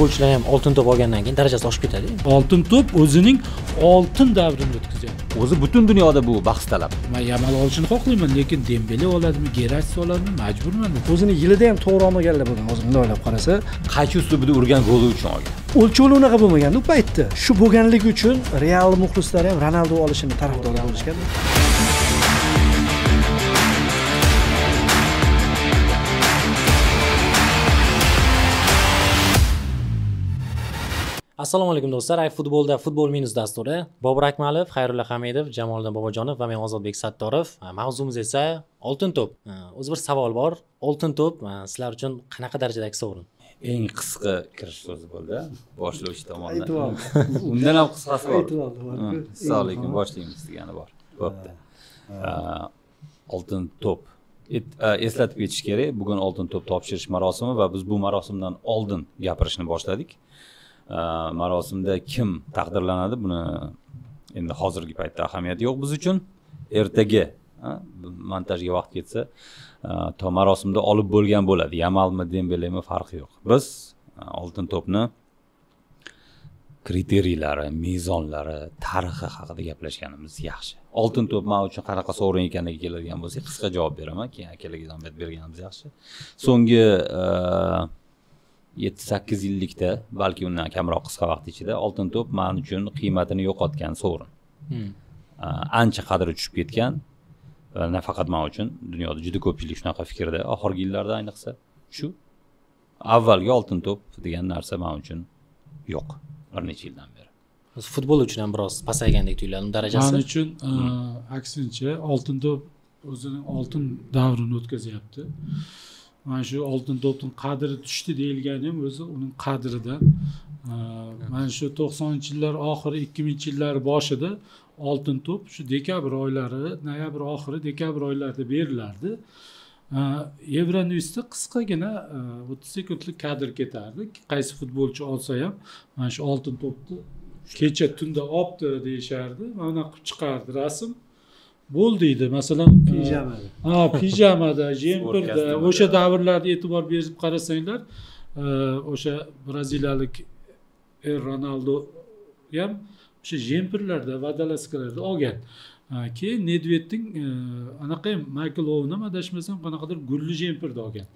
Futbolchilar ham oltin to'p olgandan keyin darajasi oshib ketadi. Oltin to'p o'zining oltin davrini o'tkazyapti. O'zi butun dunyoda bu bahs talab. Men Yamal olishini xohlayman, lekin Dembele oladimi, Gerrard oladimi, majburman. O'zini yilida ham to'g'ri olmaganlar bo'lgan, hozir bunday o'ylab qarasa, qaychi uslubida urgan goli uchun olgan. O'lchovli unaqa bo'lmagan u paytda. Shu bo'lganligi uchun Real muxlislari ham Ronaldo olishini tarafdori bo'lishgan. Assalomu alaykum do'stlar. iFootballda Futbol Minus dasturi. Bobur Akmalov, Xayrulla Hamidov, Jamoliddin Bobojonov va men Ozodbek Sattorov. Mavzumiz esa oltin to'p. O'zi bir savol bor. Oltin to'p sizlar uchun qanaqa darajadagi sovrin? Eng qisqa kirish so'zi bo'ldi, boshlovchi tomonidan. Undan ham qisqasi bor. Assalomu alaykum, boshlaymiz degani bor. Bo'pti. Oltin to'p. Eslatib ketish kerak, bugun oltin to'p topshirish marosimi va biz bu marosimdan oldin gapirishni boshladik. Marosimda kim taqdirlanadi, buni endi hozirgi paytda ahamiyati yo'q biz uchun. Ertaga montajga vaqt ketsa, to marosimda olib bo'lgan bo'ladi. Yamalmi, Dembelemi farqi yo'q. Biz oltin to'pni kriteriylari, mezonlari, tarixi haqida gaplashganimiz yaxshi. Oltin to'p men uchun qanaqa sovrin ekanligiga keladigan bo'lsak, qisqa javob beraman, keyin akalarga navbat berganimiz yaxshi. So'nggi 7-8 yillikda, balki undan kamroq qisqa vaqt ichida oltin to'p men uchun qiymatini yo'qotgan sovrin. Ancha qadri tushib ketgan. Nafaqat men uchun, dunyoda juda ko'pchilik shunaqa fikrda. Oxirgi yillarda ayniqsa shu avvalgi oltin to'p degan narsa men uchun yo'q bir necha yildan beri. Futbol uchun ham biroz pasaygandek tuyuladi darajasi. Men uchun aksincha oltin to'p o'zining oltin davrini o'tkazyapti. Mana shu oltin to'pning qadri tushdi deyilgani ham o'zi uning qadridan. Mana shu 90-yillar oxiri, 2000-yillar boshida oltin to'p shu dekabr oylari, noyabr oxiri, dekabr oylarida berilardi. Euronewsda qisqagina 30 sekundlik kadr ketardi. Qaysi futbolchi olsa ham mana shu oltin to'pni kecha tunda olibdi deyishardi. Mana qilib chiqardi rasm. Bo'l deydi. Masalan, pijamada. Ha, pijamada, jemperda. O'sha davrlarda e'tibor berib qarasanglar, o'sha braziliyalik Ronaldo ham o'sha jemperlarda, vadalaskalarda olgan. Keyin Nedvedning anaqa ham Michael Owen ham adashmasam qanaqadir gulli jemperda olgan.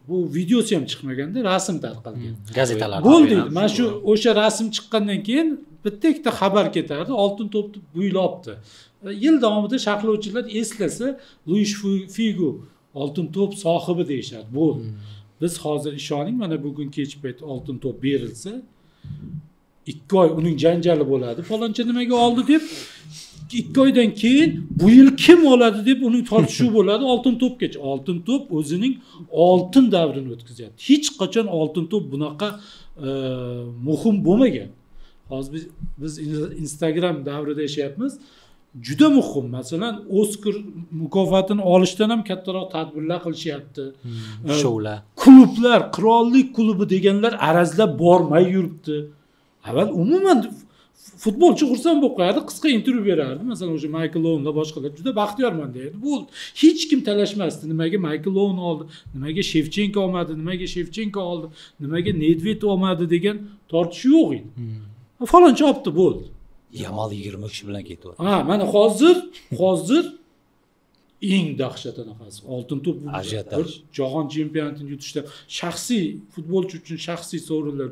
Bu videosi ham chiqmaganda rasm tarqalgan. Gazetalarda. Bo'l deydi. Mana shu o'sha rasm chiqqandan keyin bitta ikkita xabar ketardi. Oltin to'pni bu yil olibdi. Yil davomida sharhlovchilar eslasa, Luis Figo oltin to'p sohibi deyishadi. Bo'ldi. Biz hozir ishoning, mana bugun kech payt oltin to'p berilsa, 2 oy uning janjali bo'ladi. Falonchi nimaga oldi deb, 2 oydan keyin bu yil kim oladi deb uning tortishuvi bo'ladi oltin to'pgacha. Oltin to'p o'zining oltin davrini o'tkazyapti. Hech qachon oltin to'p bunaqa muhim bo'lmagan. Hozir biz Instagram davrida yashayapmiz. Juda muhim. Masalan, Oskar mukofotini olishdan ham kattaroq tadbirlar qilishyapti. Shoular. Klublar, qirollik klubi deganlar arazlab bormay yuribdi. Avval umuman futbolchi xursand bo'lib qo'yardi, qisqa intervyu berardi. Masalan, o'sha Michael Owenlar, boshqalar juda baxtiyorman derdi. Bo'ldi. Hech kim talashmasdi. Nimaga Michael Owen oldi, nimaga Shevchenko olmadi, nimaga Shevchenko oldi, nimaga Nedved olmadi degan tortishuv yo'q edi. Falonchi olibdi, bo'ldi. Yamal 20 kishi bilan ketyapti. Ha, mana hozir eng dahshat anaqasi. Oltin to'p bir jahon chempionatini yutishda shaxsiy futbolchi uchun shaxsiy sovrinlar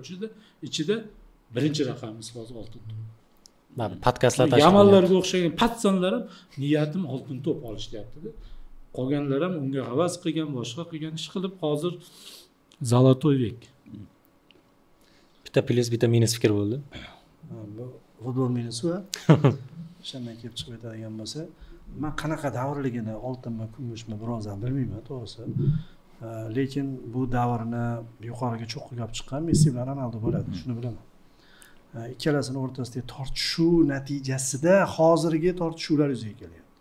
ichida birinchi raqamimiz hozir oltin to'p. Mana podkastlar tashkil. Yamallarga o'xshagan patsanlar ham niyatim oltin to'p olish deyapti-da. Qolganlar ham unga havas qilgan, boshqa qilgan ish qilib hozir zolotoy vek. Bitta plyus, bitta minus fikr bo'ldi. Bu futbol minusi va o'shandan kelib chiqib aytadigan bo'lsa, men qanaqa davrligini, oltinmi, kumushmi, bronzami bilmayman to'g'risi. Lekin bu davrni yuqoriga cho'qqiga olib chiqqan Messi bilan Ronaldo bo'ladi, shuni bilaman. Ikkalasini o'rtasidagi tortishuv natijasida hozirgi tortishuvlar yuzaga kelyapti.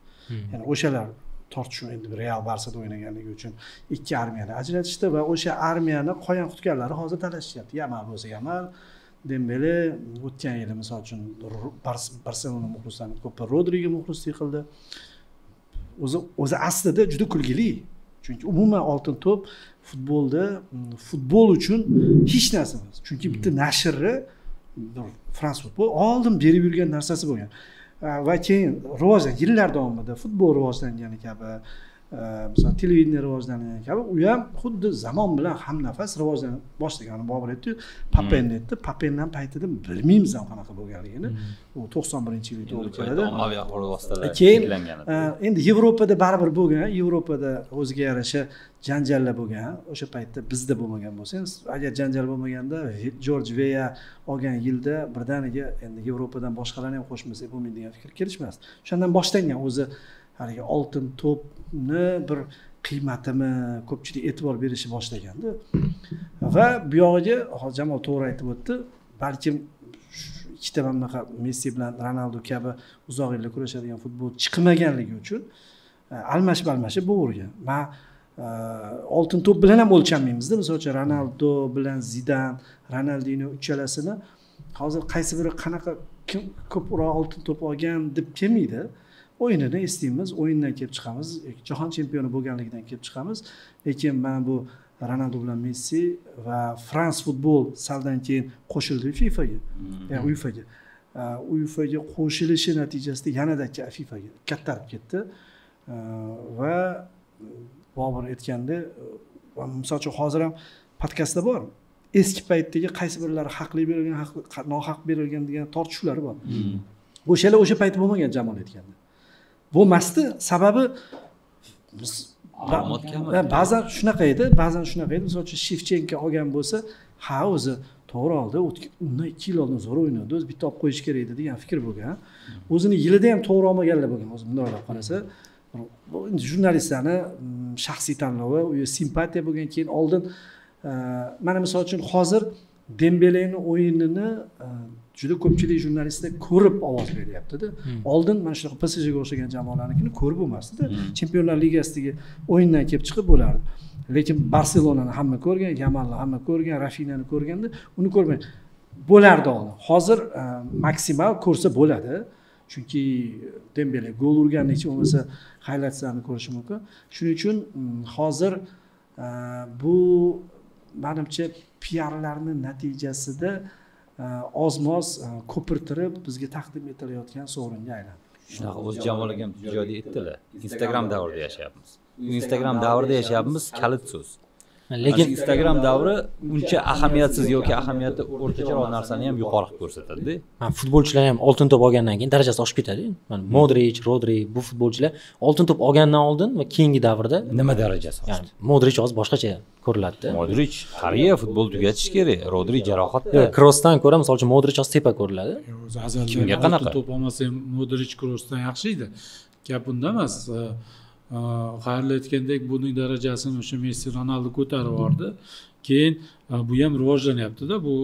Ya'ni o'shalar tortishuv endi Real Barsada o'ynaganligi uchun ikki armiyani ajratishdi va o'sha armiyani qoyan qutganlari hozir talashishyapti. Yamal bo'lsa Yamal, Dembele o'tgan yili misol uchun Barselona muxlislarini ko'pi Rodriga muxlislik qildi. O'zi aslida juda kulgili. Chunki umuman oltin to'p futbolda, futbol uchun hech narsa emas. Chunki bitta nashrni bir Frans futbol oldin berib yurgan narsasi bo'lgan. Va keyin rivojlan yillar davomida futbol rivojlangani kabi, misol televideniye rivojlangani kabi, u ham xuddi zamon bilan hamnafas rivojlanib boshlagani Bobur aytdi, Papenni aytdi. Papendan paytida bilmaymiz ham qanaqa bo'lganligini. U 91-yilga to'g'ri keladi. Ommaviy axborot vositalari keyin endi Yevropada baribir bo'lgan, Yevropada o'ziga yarasha janjallar bo'lgan. O'sha paytda bizda bo'lmagan bo'lsa, agar janjal bo'lmaganda Jorj Veya olgan yilda birdaniga endi Yevropadan boshqalarni ham qo'shmasak bo'lmaydi degan fikr kelishmasdi. O'shandan boshlangan o'zi haligi oltin to'pni bir qiymatini ko'pchilik e'tibor berishi boshlagandi. Va bu yog'iga hozir Jamol to'g'ri aytib o'tdi, balkim ikkita mana bunaqa Messi bilan Ronaldo kabi uzoq yillar kurashadigan futbol chiqmaganligi uchun almashib-almashib bo'lavergan. Men oltin to'p bilan ham o'lchanmaymizda. Misol uchun Ronaldo bilan Zidan, Ronaldinho uchalasini hozir qaysi biri qanaqa kim ko'proq oltin to'p olgan deb kelmaydi. O'yinini eslaymiz, o'yindan kelib chiqamiz, jahon chempioni bo'lganligidan kelib chiqamiz. Lekin mana bu Ronaldo bilan Messi va Frans futbol saldan keyin qo'shildi FIFAga, ya'ni UEFAga. UEFAga qo'shilishi natijasida yanada FIFAga kattarib ketdi. Va Bobur aytganda, misol uchun hozir ham podkastda bor. Eski paytdagi qaysi birlari haqli berilgan, nohaq berilgan degan tortishuvlar bor. O'shalar o'sha payt bo'lmagan Jamol aytganda. Bo'lmasdi, sababi ba'zan shunaqa edi, ba'zan shunaqa edi. Misol uchun Shevchenko olgan bo'lsa, ha o'zi to'g'ri oldi, undan 2 yil oldin zo'r o'ynadi, o'zi bitta olib qo'yish kerak edi degan fikr bo'lgan. O'zini yilida ham to'g'ri olmaganlar bo'lgan. O'zi bunday o'ylab qarasa, bu jurnalistlarni shaxsiy tanlovi, u simpatiya bo'lgan. Keyin oldin mana misol uchun hozir Dembelening o'yinini juda ko'pchilik jurnalistlar ko'rib ovoz beryapti-da. Oldin mana shunaqa PSJga o'xshagan jamoalarnikini ko'rib bo'lmasdi-da. Chempionlar ligasidagi o'yindan kelib chiqib bo'lardi. Lekin Barselonani hamma ko'rgan, Yamalni hamma ko'rgan, Rafinani ko'rganda uni ko'rmay bo'lardi oldin. Hozir maksimal ko'rsa bo'ladi. Chunki Dembele gol urgan necha bo'lmasa highlightslarni ko'rish mumkin. Shuning uchun hozir bu menimcha PR-larning natijasida ozmoz ko'pirtirib bizga taqdim etilayotgan sovringa aylandi. Shunaqa o'z Jamol akam joyda aytdilar. Instagram davrida yashayapmiz. Instagram davrida yashayapmiz, kalit so'z. Lekin Instagram davri uncha ahamiyatsiz yoki ahamiyati o'rtacharoq narsani ham yuqori qilib ko'rsatadi-da. Mana futbolchilar ham oltin to'p olgandan keyin darajasi oshib ketadi. Mana Modric, Rodri bu futbolchilar oltin to'p olgandan oldin va keyingi davrda nima darajasi oshdi? Ya'ni Modric hozir boshqacha ko'riladi-da. Modric qariya, futbol tugatish kerak. Rodri jarohatda. Kroosdan ko'ra misol uchun Modric hozir tepa ko'riladi. Kimga qanaqa to'p olmasa ham Modric Kroosdan yaxshi edi. Gap unda emas. Xayrli aytgandek, buning darajasini o'sha Messi, Ronaldo ko'tarib yubordi. Keyin bu ham rivojlanyapti-da. Bu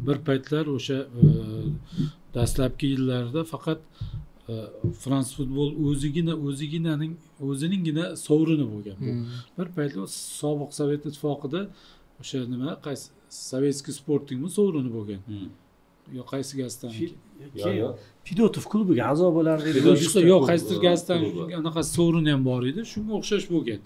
bir paytlar o'sha dastlabki yillarda faqat Frans futbol o'ziningina sovrini bo'lgan. Bu bir paytlar sobiq Sovet ittifoqida o'sha nima, qaysi Sovetskiy Sportingmi sovrini bo'lgan. Yo qaysi gazetaniki? Yo'q, Fedotov klubiga a'zo bo'lardi. Yo'q, qaysidir gazetan anaqa sovrini ham bor edi. Shunga o'xshash bo'lgan.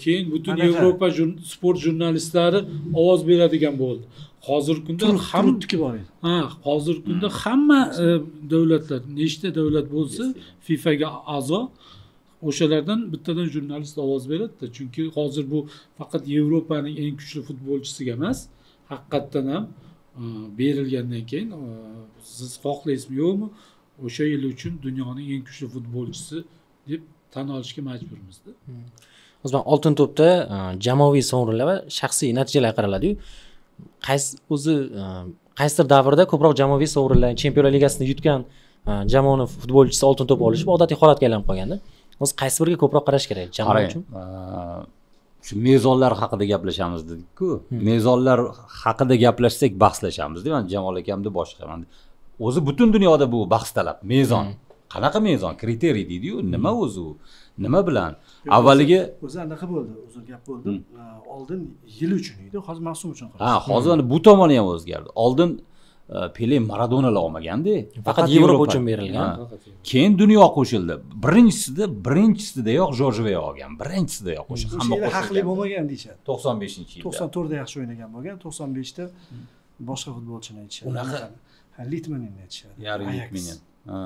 Keyin butun Yevropa sport jurnalistlari ovoz beradigan bo'ldi. Hozirgi kunda hamma bor edi. Ha, hozirgi kunda hamma davlatlar, nechta davlat bo'lsa FIFAga a'zo, o'shalardan bittadan jurnalist ovoz beradi-da. Chunki hozir bu faqat Yevropaning eng kuchli futbolchisiga emas, haqiqatdan ham berilgandan keyin siz xohlaysizmi yo'qmi, o'sha yil uchun dunyoning eng kuchli futbolchisi deb tan olishga majburmiz-da. O'zman oltin to'pda jamoaviy sovrinlar va shaxsiy natijalar qaraladi-yu. Qaysi o'zi qaysidir davrda ko'proq jamoaviy sovrinlar, Chempionlar ligasini yutgan jamoaning futbolchisi oltin to'p olishi bu odatiy holatga aylanib qolganda. O'zi qaysi biriga ko'proq qarash kerak jamoa uchun? Shu mezonlar haqida gaplashamiz dedik-ku. Mezonlar haqida gaplashsak bahslashamiz deyman. Jamol akamni boshqa. O'zi butun dunyoda bu bahs talab. Mezon. Qanaqa mezon? Kriteriy deydi-yu. Nima o'zi u? Nima bilan? Avvaliga o'zi anaqa bo'ldi, uzun gap bo'ldi. Oldin yil uchun edi, hozir mavsum uchun. Ha, hozir mana bu tomoni ham o'zgardi. Oldin Pele, Maradonalar olmaganda. Faqat Yevropa uchun berilgan. Keyin dunyo qo'shildi. Birinchisidayoq Jorj Vea olgan. Birinchisidayoq o'sha hamma haqli bo'lmagan deyishadi. 95-yilda. 94da yaxshi o'ynagan bo'lgan, 95da boshqa futbolchini aytishadi. Unaqa Litmaninni aytishadi. Yari Litmanin. Ha.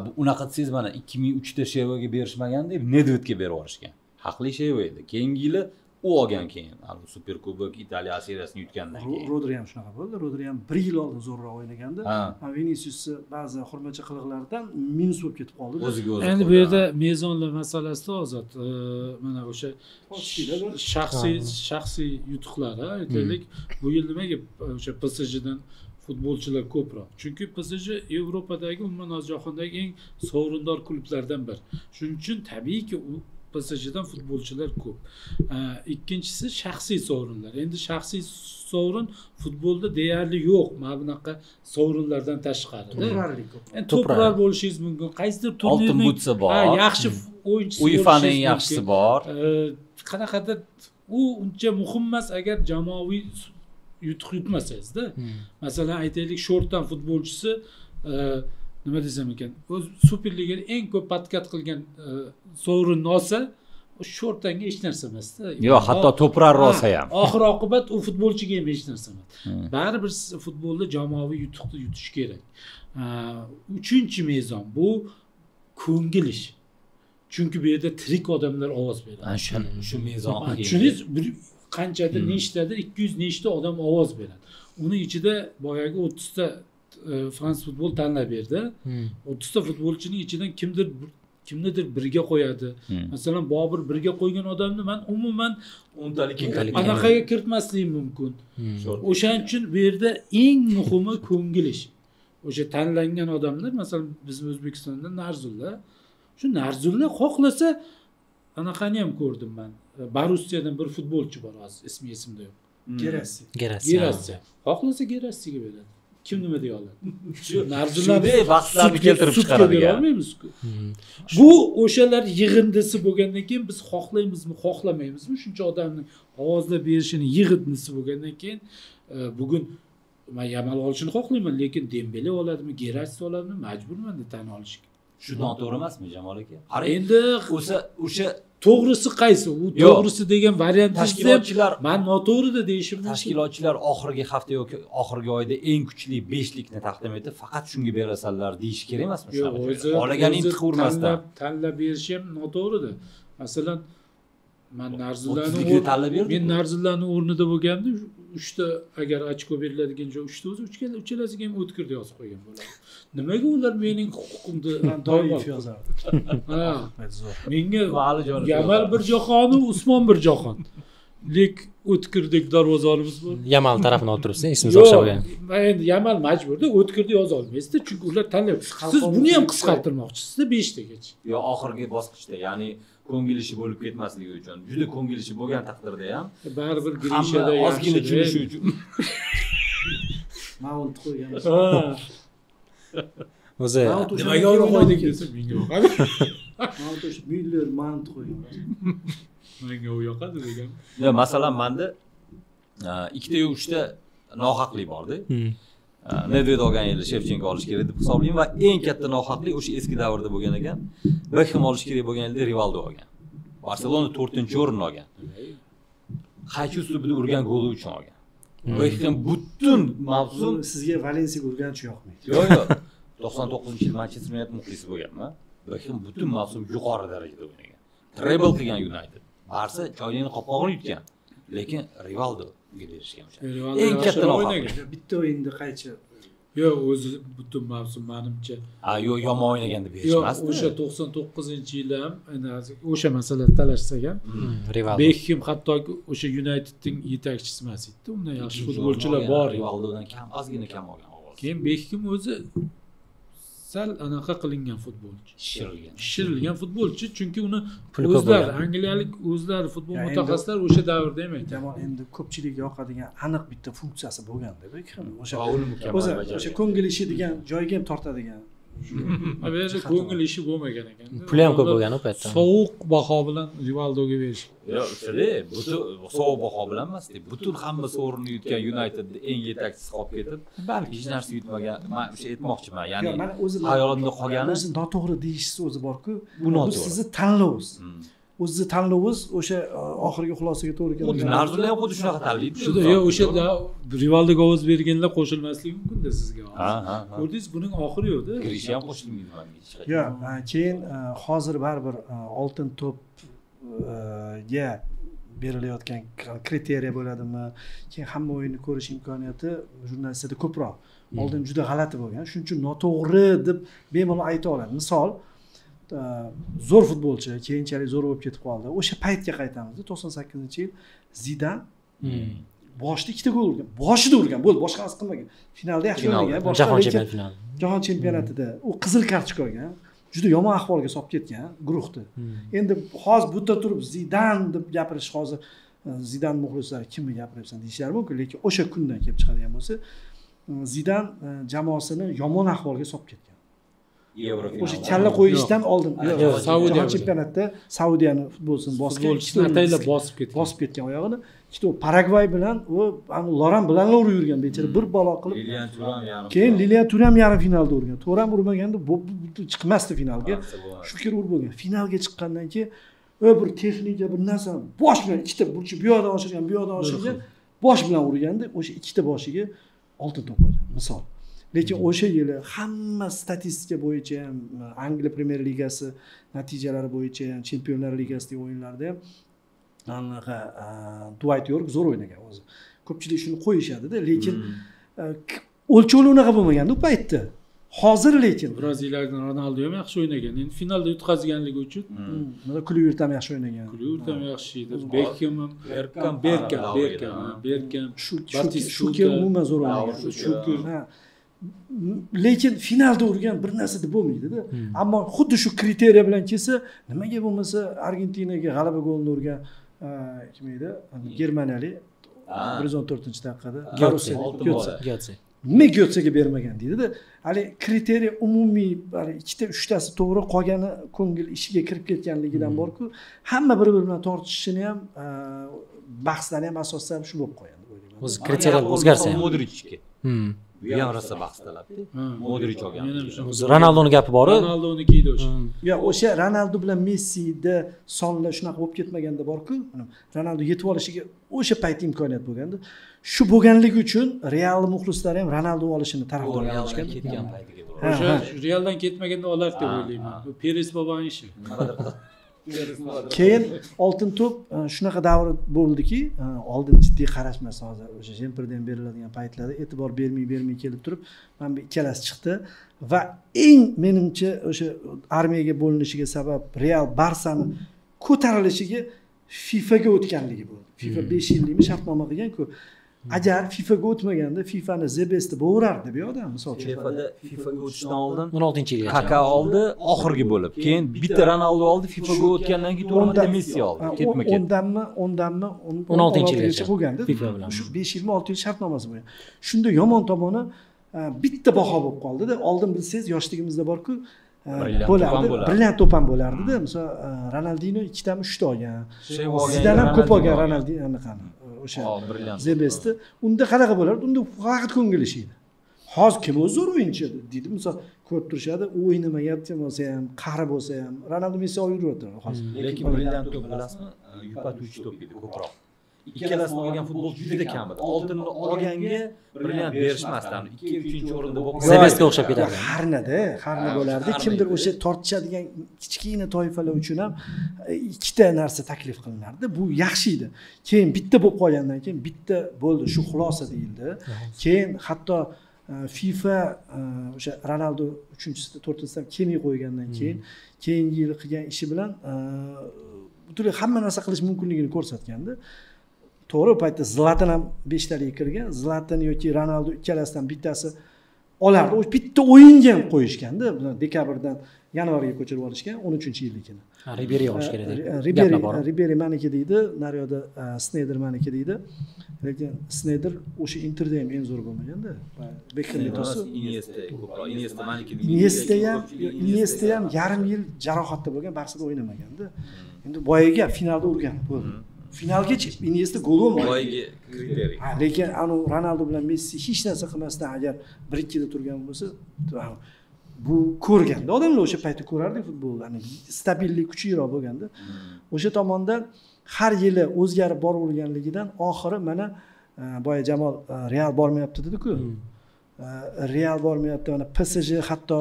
Bu unaqa desangiz mana 2003da Shevaga berishmagan deb Nedvedga berib yuborishgan. Haqli Sheva edi. Keyingi yili u olgan keyin. Superkubok Italiya seriyasini yutgandan keyin. Rodri ham shunaqa bo'ldi. Rodri ham bir yil oldin zo'rroq o'ynagandi. Viniciusni ba'zi xurmacha qiliqlaridan minus bo'lib ketib qoldi. O'ziga o'zi. Endi bu yerda mezonlar masalasida Ozod, mana o'sha shaxsiy yutuqlar, aytaylik, bu yil nimaga o'sha PSJdan futbolchilar ko'proq? Chunki PSG Yevropadagi, umuman jahondagi eng sovrindor klublardan biri. Shuning uchun tabiiyki u PSJdan futbolchilar ko'p. Ikkinchisi shaxsiy sovrinlar. Endi shaxsiy sovrin futbolda deyarli yo'q. Mana bunaqa sovrinlardan tashqari. To'purarlik ko'p. Endi to'purar bo'lishingiz mumkin. Qaysidir turnirning oltin butsa bor. Yaxshi o'yinchisi UEFAning yaxshisi bor. Qanaqadir u uncha muhim emas agar jamoaviy yutuq yutmasangizda. Masalan, aytaylik, Shortdan futbolchisi nima desam ekan, o'z Superligada eng ko'p podkat qilgan sovrinni olsa, Shortanga hech narsa emas-da. Yo'q, hatto to'prar olsa ham. Oxir oqibat u futbolchiga ham hech narsa emas. Baribir futbolda jamoaviy yutuqni yutish kerak. Uchinchi mezon bu ko'ngil ishi. Chunki bu yerda tirik odamlar ovoz beradi. Shu mezon. Tushundingiz, qanchadir, nechtadir, 200 nechta odam ovoz beradi. Uni ichida boyagi 30 ta Frans futbol tanlab berdi. 30 ta futbolchining ichidan kimdir kimnidir birga qo'yadi. Masalan, Bobur birga qo'ygan odamni men umuman o'ntalik anaqaga kiritmasligim mumkin. O'shaning uchun bu yerda eng muhimi ko'ngil ishi. O'sha tanlangan odamlar, masalan, bizim O'zbekistonda Narzulla, shu Narzulla xohlasa anaqani ham ko'rdim men. Borussiyadan bir futbolchi bor hozir, ismi esimda yo'q. Gerassi. Gerassi. Xohlasa Gerassiga beradi. Kim nima deya oladi? Shu Narzullani vaqtlarni keltirib chiqaradigan. Olmaymiz-ku. Bu o'shalar yig'indisi bo'lgandan keyin biz xohlaymizmi, xohlamaymizmi, shuncha odamning ovozlar berishini yig'indisi bo'lgandan keyin bugun men Yamal olishini xohlayman, lekin Dembele oladimi, Gerassi oladimi, majburman deb tan olishga. Shu noto'g'ri emasmi, Jamol aka? Endi o'sha to'g'risi qaysi? U to'g'risi degan variantni tashkilotchilar men noto'g'ri deb deyishim mumkin. Tashkilotchilar oxirgi hafta yoki oxirgi oyda eng kuchli 5likni taqdim etib, faqat shunga berasanlar deyish kerak emasmi shunaqa? Xohlagan intiq urmasdan tanlab berish ham noto'g'ri-da. Masalan, men Narzullani o'rnida bo'lganimda 3 ta agar ochko beriladigan joy 3 ta o'zi uchalasiga ham o'tkir deb yozib qo'ygan bo'lardi. Nimaga ular mening huquqimni doif yozardi? Ha. Menga Yamal bir jahon, Usmon bir jahon. Lek o'tkirdek darvozonimiz bor. Yamal tarafini olib turibsiz, ismingiz o'xshagan. Endi Yamal majburda o'tkirni yoza olmaysizda, chunki ular tanlab. Siz buni ham qisqartirmoqchisizda 5 tagacha. Yo, oxirgi bosqichda, ya'ni ko'ngil ishi bo'lib ketmasligi uchun, juda ko'ngil ishi bo'lgan taqdirda ham baribir Grishada ozgina tushunishi uchun Mount qo'ygan. O'zi nimaga uni qo'ydik desa, menga yoqadi. Mount o'sha Müller Mount qo'ygan. Menga u yoqadi degan. Yo, masalan, menda 2 ta 3 ta nohaqlik bor-da. Nedved olgan yili Shevchenko olish kerak deb hisoblayman va eng katta nohaqlik o'sha eski davrda bo'lgan ekan. Beckham olish kerak bo'lgan yilda Rivaldo olgan. Barselona 4-o'rinni olgan. Qaychi uslubida urgan goli uchun olgan. Beckham butun mavsum sizga Valensiyaga urgan uchun yoqmaydi. Yo'q, yo'q. 99-yil Manchester United muxlisi bo'lganman. Beckham butun mavsum yuqori darajada o'ynagan. Treble qilgan United. Barsa choyning qopqog'ini yutgan. Lekin Rivaldoga berishgan o'sha. Eng katta nohaqlik. Bitta o'yinda qaychi? Yo'q, o'zi butun mavsum menimcha. Ha, yo'q, yomon o'ynaganda berishmasdi. Yo'q, o'sha 99-yilda ham endi o'sha masalada talashsak ham, Rivaldo. Beckham hattoki o'sha Unitedning yetakchisi emas edi. Undan yaxshi futbolchilar bor edi. Rivaldodan kam, ozgina kam olgan ovoz. Keyin Beckham o'zi sal anaqa qilingan futbolchi. Shishirilgan futbolchi, chunki uni o'zlari, angliyalik o'zlari futbol mutaxassislari o'sha davrda ham aytgan. Jamol endi ko'pchilikka yoqadigan aniq bitta funksiyasi bo'lganda Beckham o'sha o'sha ko'ngil ishi degan joyga ham tortadigan Bu yerda ko'ngil ishi bo'lmagan ekan. Puli ham ko'p bo'lgan u paytda. Sovuq baho bilan Rivaldoga berish. Yo'q, o'shada butun sovuq baho bilan emas, butun hamma sovrinni yutgan Unitedni eng yetakchisi qolib ketib, balki hech narsa yutmagan. Men o'sha aytmoqchiman, ya'ni hayolimda qolgani o'zi noto'g'ri deyishsiz o'zi bor-ku. Bu noto'g'ri. Sizni tanlovingiz. O'zizni tanlovingiz o'sha oxirgi xulosaga to'g'ri keladi. Xuddi Narzular ham xuddi shunaqa tanlaydi. Shuda yo'q, o'sha Rivaldoga ovoz berganlar qo'shilmasligi mumkin-da sizga. Ha, ha. Ko'rdingiz, buning oxiri yo'q-da. Girishi ham qo'shilmaydi menga hech qachon. Yo'q, keyin hozir baribir oltin to'pga berilayotgan kriteriya bo'ladimi? Keyin hamma o'yinni ko'rish imkoniyati jurnalistlarda ko'proq. Oldin juda g'alati bo'lgan. Shuning uchun noto'g'ri deb bemalol ayta oladi. Misol, zo'r futbolchi, keyinchalik zo'r bo'lib ketib qoldi. O'sha paytga qaytamiz. 98-yil Zidan boshida ikkita gol urgan. Boshida urgan, bo'ldi, boshqa narsa qilmagan. Finalda yaxshi o'ynagan, boshqa Jahon chempionati finali. Jahon chempionatida u qizil kartochka olgan, juda yomon ahvolga solib ketgan guruhni. Endi hozir bu yerda turib Zidan deb gapirish, hozir Zidan muxlislari kimni gapiryapsan deyishlari mumkin, lekin o'sha kundan kelib chiqadigan bo'lsa, Zidan jamoasini yomon ahvolga solib ketgan. O'sha kalla qo'yishdan oldin Saudiya chempionatida Saudiyani futbolchisini bosgan, ataylab bosib ketgan. Bosib ketgan oyog'ini. Ikkita Paragvay bilan u Loran bilan urib yurgan bechora, bir balo qilib. Lilian Turam yarim. Keyin Lilian Turam yarim finalda urgan. Turam urmaganda bu chiqmasdi finalga. Shukr urib bo'lgan. Finalga chiqqandan keyin bir texnika, bir narsa bosh bilan ikkita burchi bu yoqdan oshirgan, bu yoqdan oshirgan, bosh bilan urganda o'sha ikkita boshiga oltin to'p olgan misol. Lekin o'sha yili hamma statistika bo'yicha ham, Angliya Premyer Ligasi natijalari bo'yicha ham, Chempionlar Ligasidagi o'yinlarda ham anaqa Dwight York zo'r o'ynagan o'zi. Ko'pchilik shuni qo'yishadi-da, lekin o'lchovli unaqa bo'lmaganda u paytda. Hozir lekin Braziliyadan Ronaldo ham yaxshi o'ynagan. Endi finalda yutqazganligi uchun mana Kluivert ham yaxshi o'ynagan. Kluivert ham yaxshi edi. Beckham ham, Bergkamp, Shuker umuman zo'r o'ynagan. Shuker. Lekin finalda urgan bir narsa deb bo'lmaydi-da. Ammo xuddi shu kriteriya bilan kelsa, nimaga bo'lmasa Argentinaga g'alaba golini urgan kim edi? Germaniyalik 114-daqiqada Götze. Nima Götzega bermagan deydi-da. Hali kriteriya umumiy, hali ikkita uchtasi to'g'ri, qolgani ko'ngil ishiga kirib ketganligidan bor-ku, hamma bir-biri bilan tortishishini ham, bahslarni ham asosan shu bo'lib qolgan deb o'ylayman. O'zi kriteriya o'zgarsa ham. Modrichga. Bu ham rosa bahs talabdi. Modric olgan. O'zi Ronaldoning gapi bor. Ronaldoniki edi o'sha. Yo'q, o'sha Ronaldo bilan Messida sonlar shunaqa bo'lib ketmaganda bor-ku, Ronaldo yetib olishiga o'sha payt imkoniyat bo'lganda. Shu bo'lganligi uchun Real muxlislari ham Ronaldo olishini tarafdor bo'lishgan. Ketgan paytiga to'g'ri. O'sha Realdan ketmaganda olardi deb o'ylayman. Bu Peres boboning ishi. Keyin oltin to'p shunaqa davr bo'ldiki, oldin jiddiy qarashmas, hozir o'sha jemperdan beriladigan paytlarda e'tibor bermay kelib turib, mana bu ikkalasi chiqdi va eng menimcha o'sha armiyaga bo'linishiga sabab Real Barsani ko'tarilishiga FIFAga o'tganligi bo'ldi. FIFA 5 yillikmi shartnoma qilgan-ku. Agar FIFAga o'tmaganda FIFAni The Best'i bo'g'irardi bu yoqda, misol uchun. FIFAga o'tishdan oldin 16-yilgacha Kaka oldi oxirgi bo'lib. Keyin bitta Ronaldo oldi, FIFAga o'tgandan keyin to'rt marta Messi oldi. Ketma-ket. Ondanmi 16-yilgacha bo'lganda FIFA bilan. Shu 5 yilmi 6 yil shartnomasi bo'lgan. Shunda yomon tomoni bitta baho bo'lib qoldi-da. Oldin bilsangiz yoshligimizda bor-ku, bo'lardi, brilliant to'p ham bo'lardi-da. Misol Ronaldinho ikkitami uchta olgan. Zidan ham ko'p olgan Ronaldinho anaqani. O'sha The Best'i. Unda qanaqa bo'lardi? Unda faqat ko'ngil ishi edi. Hozir kim o'zi zo'r o'yinchi deydi. Misol ko'rib turishadi, u o'ynamayapti bo'lsa ham, qari bo'lsa ham, Ronaldo Messi olib yuribdi hozir. Lekin brilliant to'p bilasizmi? Yupatuvchi to'p edi ko'proq. Ikkalasini olgan futbolchi juda kam edi. Oltinni olganga brilliant berishmasdan 2-3 o'rinda bo'lib The Bestga o'xshab ketardi. Harnada, harna bo'lardi. Kimdir o'sha tortishadigan kichkina toifalar uchun ham ikkita narsa taklif qilinardi. Bu yaxshi edi. Keyin bitta bo'lib qolgandan keyin bitta bo'ldi, shu xulosa deyildi. Keyin hatto FIFA o'sha Ronaldo 3-chisida, 4-chisida kelmay qo'ygandan keyin keyingi yil qilgan ishi bilan butunlay hamma narsa qilish mumkinligini ko'rsatgandi. To'g'ri, u paytda Zlatan ham 5 talik kirgan. Zlatan yoki Ronaldo ikkalasidan bittasi Olardi. O'sha bitta o'yinga ham qo'yishganda, dekabrdan yanvarga ko'chirib olishgan 13-yilligini. Riberi olish kerak deb. Riberi maniki deydi, naryoqda Sneyder maniki deydi. Lekin Sneyder o'sha Interda ham eng zo'r bo'lmaganda. Bekhamni to'si Iniesta ko'proq. Iniesta maniki deydi. Iniesta ham yarim yil jarohatda bo'lgan, Barsada o'ynamaganda. Endi boyagi gap finalda urgan bo'ldi. Finalgacha Iniesta gol urmadi. Boyagi kriteriy. Ha, lekin anu Ronaldo bilan Messi hech narsa qilmasdan agar 1-2da turgan bo'lsa, bu ko'rganda odamlar o'sha paytda ko'rardi futbolni, ya'ni stabillik kuchliroq bo'lganda. O'sha tomondan har yili o'zgarib boraverganligidan oxiri mana boya Jamol Real bormayapti dedi-ku. Real bormayapti, mana PSG hatto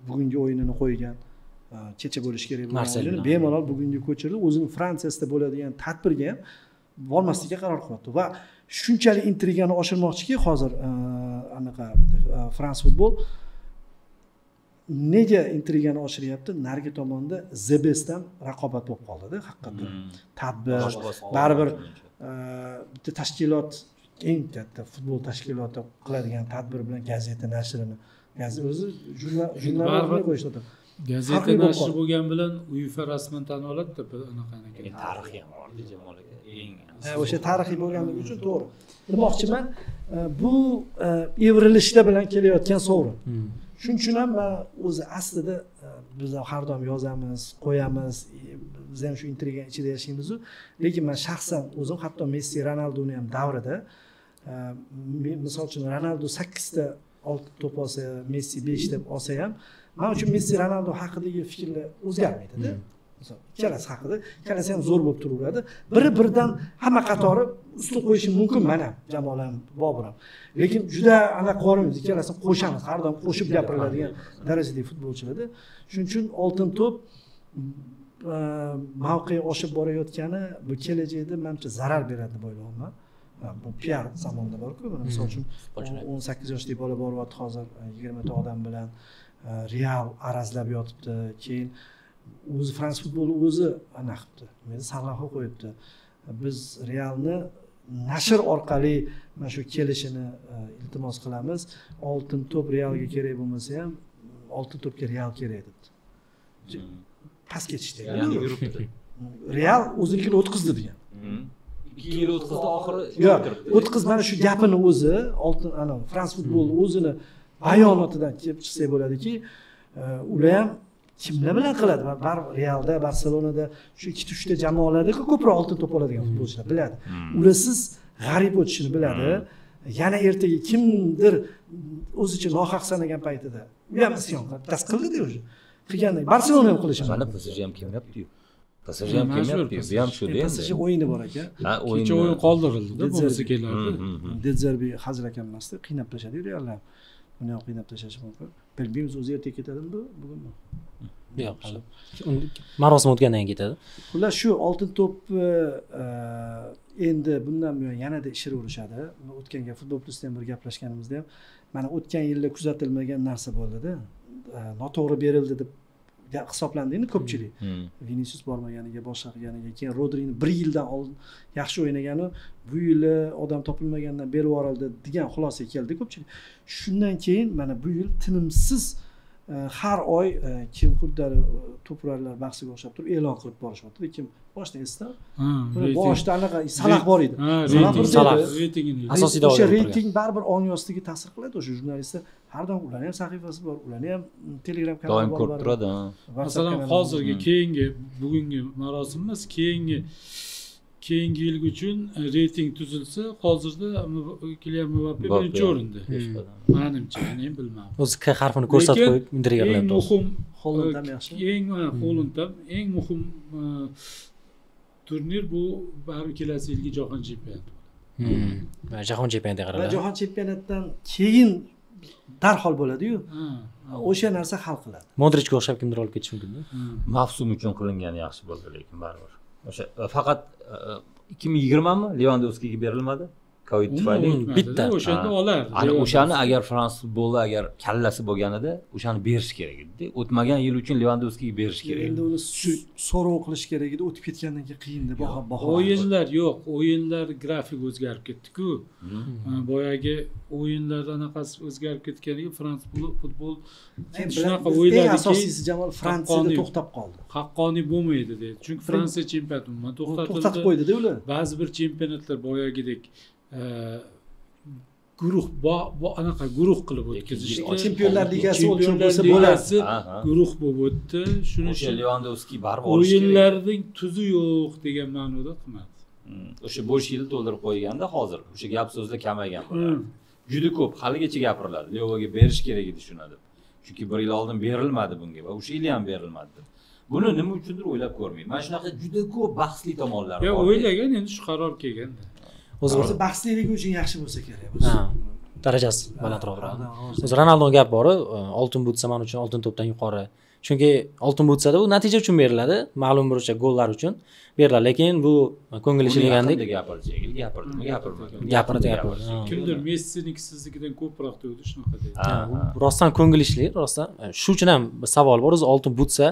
bugungi o'yinini qo'ygan. Kecha bo'lishi kerak bo'lgan o'yinini bemalol bugunga ko'chirdi. O'zining Fransiyasida bo'ladigan tadbirga ham bormaslikka qaror qilyapti va shunchalik intrigani oshirmoqchiki hozir anaqa Frans futbol nega intrigani oshiryapti? Narigi tomonda The Bestdan raqobat bo'lib qoldi-da, haqiqatan. Tadbir baribir bitta tashkilot, eng katta futbol tashkiloti qiladigan tadbir bilan gazeta nashrini, gazeta o'zi jurnallarni qo'yishdi. Gazeta nashri bo'lgan bilan UEFA rasman tan oladi-da anaqani. Tarixiy ham bor, Jamol aka. Eng o'sha tarixiy bo'lganligi uchun to'g'ri. Demoqchiman, bu evrilishlar bilan kelayotgan sovrin. Shuning uchun ham men o'zi aslida biz ham har doim yozamiz, qo'yamiz, biz ham shu intriga ichida yashaymiz-u, lekin men shaxsan o'zim hatto Messi, Ronaldoni ham davrida, misol uchun Ronaldo 8 ta oltin to'p olsa, Messi 5 ta olsa ham, men uchun Messi, Ronaldo haqidagi fikrlar o'zgarmaydi-da. Misol, ikkalasi haqida, ikkalasi ham zo'r bo'lib turaveradi. Biri-biridan hamma qatori ustun qo'yishi mumkin, mana Jamol ham, Bobur ham. Lekin juda anaqa qilamiz, ikkalasini qo'shamiz, har doim qo'shib gapiriladigan darajadagi futbolchilarda. Shuning uchun oltin to'p mavqei oshib borayotgani bu kelajakda menimcha zarar beradi deb o'ylayman. Bu PR zamonda bor-ku, mana misol uchun 18 yoshli bola boryapti hozir 20 ta odam bilan Real arazlab yotibdi. Keyin o'zi Frans futboli o'zi ana qilibdi. Meni sarlavha qo'yibdi. Biz Realni nashr orqali mana shu kelishini iltimos qilamiz. Oltin to'p Realga kerak bo'lmasa ham oltin to'pga Real kerak debdi. Past ketishdi. Real o'zinikini o'tkazdi degan. 2 yil o'tkazdi oxiri. Yo'q, o'tkiz mana shu gapini o'zi oltin ana Frans futboli o'zini bayonotidan kelib chiqsak bo'ladiki, ular ham kimlar bilan qiladi? Baribir Realda, Barselonada shu 2-3 ta jamoalarda ko'proq oltin to'p oladigan futbolchilar biladi. Ularsiz g'arib o'tishini biladi. Yana ertaga kimdir o'zicha nohaq sanagan paytida u ham isyon qiladi. Bittasi qildi-da o'sha. Qilgandan Barselona ham qilishi. Mana PSG ham kelmayapti-yu. PSG ham kelmayapti-yu. Bu ham shu-da endi. PSG o'yini bor ekan. Ha, o'yin. Kecha o'yin qoldirildi-da, bo'lmasa kelardi. De Zerbi hazil ekan emasdi, qiynab tashladi Realni. Uni ham qiynab tashlashi mumkin. Bilmaymiz, o'zi ertaga ketadimi bu, bugunmi? Yo'q, hali. Marosim o'tgandan keyin ketadi. Xullas shu oltin to'p endi bundan buyon yanada ishiraverishadi. O'tgan gal Futbol Plusda ham bir gaplashganimizda ham mana o'tgan yilda kuzatilmagan narsa bo'ldi-da. Noto'g'ri berildi deb hisoblandi endi ko'pchilik. Vinicius bormaganiga, boshqa qilganiga, keyin Rodri'ni bir yildan oldin yaxshi o'ynagani, bu yili odam topilmagandan berib yuborildi degan xulosaga keldi ko'pchilik. Shundan keyin mana bu yil tinimsiz har oy kim xuddi to'purarlar bahsiga o'xshab turib e'lon qilib borishyapti. Kim boshida esdan, boshida anaqa Salah bor edi. Salah reytingini. Asosiyda o'sha reyting baribir ong ostiga ta'sir qiladi. O'sha jurnalistlar har doim ularni ham sahifasi bor, ularni ham Telegram kanali bor. Doim ko'rib turadi. Masalan, hozirgi keyingi bugungi marosim emas, keyingi yil uchun reyting tuzilsa, hozirda Kylian Mbappe birinchi o'rinda. Menimcha, men ham bilmadim. O'zi K harfini ko'rsatib qo'yib intriga qilyapti. Eng muhim Holland ham yaxshi. Eng Holland ham eng muhim turnir bu baribir kelasi yilgi jahon chempionati. Jahon chempionatiga qaraladi. Jahon chempionatidan keyin darhol bo'ladi-yu. O'sha narsa hal qiladi. Modrichga o'xshab kimdir olib ketishi mumkin-da. Mavsum uchun qilingani yaxshi bo'ldi, lekin baribir. O'sha faqat 2020 mi Lewandowskiga berilmadi. Covid tufayli bitta o'shanda olardi. Ana o'shani agar fransuz futboli agar kallasi bo'lganida o'shani berish kerak edi. O'tmagan yil uchun Levandovskiga berish kerak. Endi uni so'rov qilish kerak edi. O'tib ketgandan keyin qiyinda baho. O'yinlar yo'q, o'yinlar grafik o'zgarib ketdi-ku. Boyagi o'yinlar anaqasi o'zgarib ketganiga fransuz futbol shunaqa o'yladiki, asosiysi Jamol Fransiyada to'xtab qoldi. Haqqoniy bo'lmaydi dedi. Chunki Fransiya chempionati umuman to'xtatildi. To'xtatib qo'ydi-da ular. Ba'zi bir chempionatlar boyagidek guruh anaqa guruh qilib o'tkazishdi. Chempionlar ligasi o'lchov bo'lsa bo'ladi. Guruh bo'lib o'tdi. Shuning uchun Levandovski baribir olish kerak. O'yinlarning tuzi yo'q degan ma'noda qilmadi. O'sha bo'sh yil to'ldirib qo'yganda hozir o'sha gap so'zlar kamaygan bo'lardi. Juda ko'p haligacha gapiriladi. Levoga berish kerak edi shuni deb. Chunki bir yil oldin berilmadi bunga va o'sha yili ham berilmadi deb. Buni nima uchundir o'ylab ko'rmayman. Mana shunaqa juda ko'p bahsli tomonlar bor. Yo'q, o'ylagan endi shu qaror kelganda. O'zi bahsliligi uchun yaxshi bo'lsa kerak. Ha, darajasi balandroq bo'ladi. O'zi Ronaldoning gapi bor, oltin butsa men uchun oltin to'pdan yuqori. Chunki oltin butsada u natija uchun beriladi, ma'lum bir o'sha gollar uchun beriladi, lekin bu ko'ngil ishi degandek gapirdimi, gapirmadi. Gapirdi. Kimdir Messi'niki siznikidan ko'proq degdi, shunaqa deydi. Rostdan ko'ngil ishli, rostdan. Shu uchun ham savol bor, o'zi oltin butsa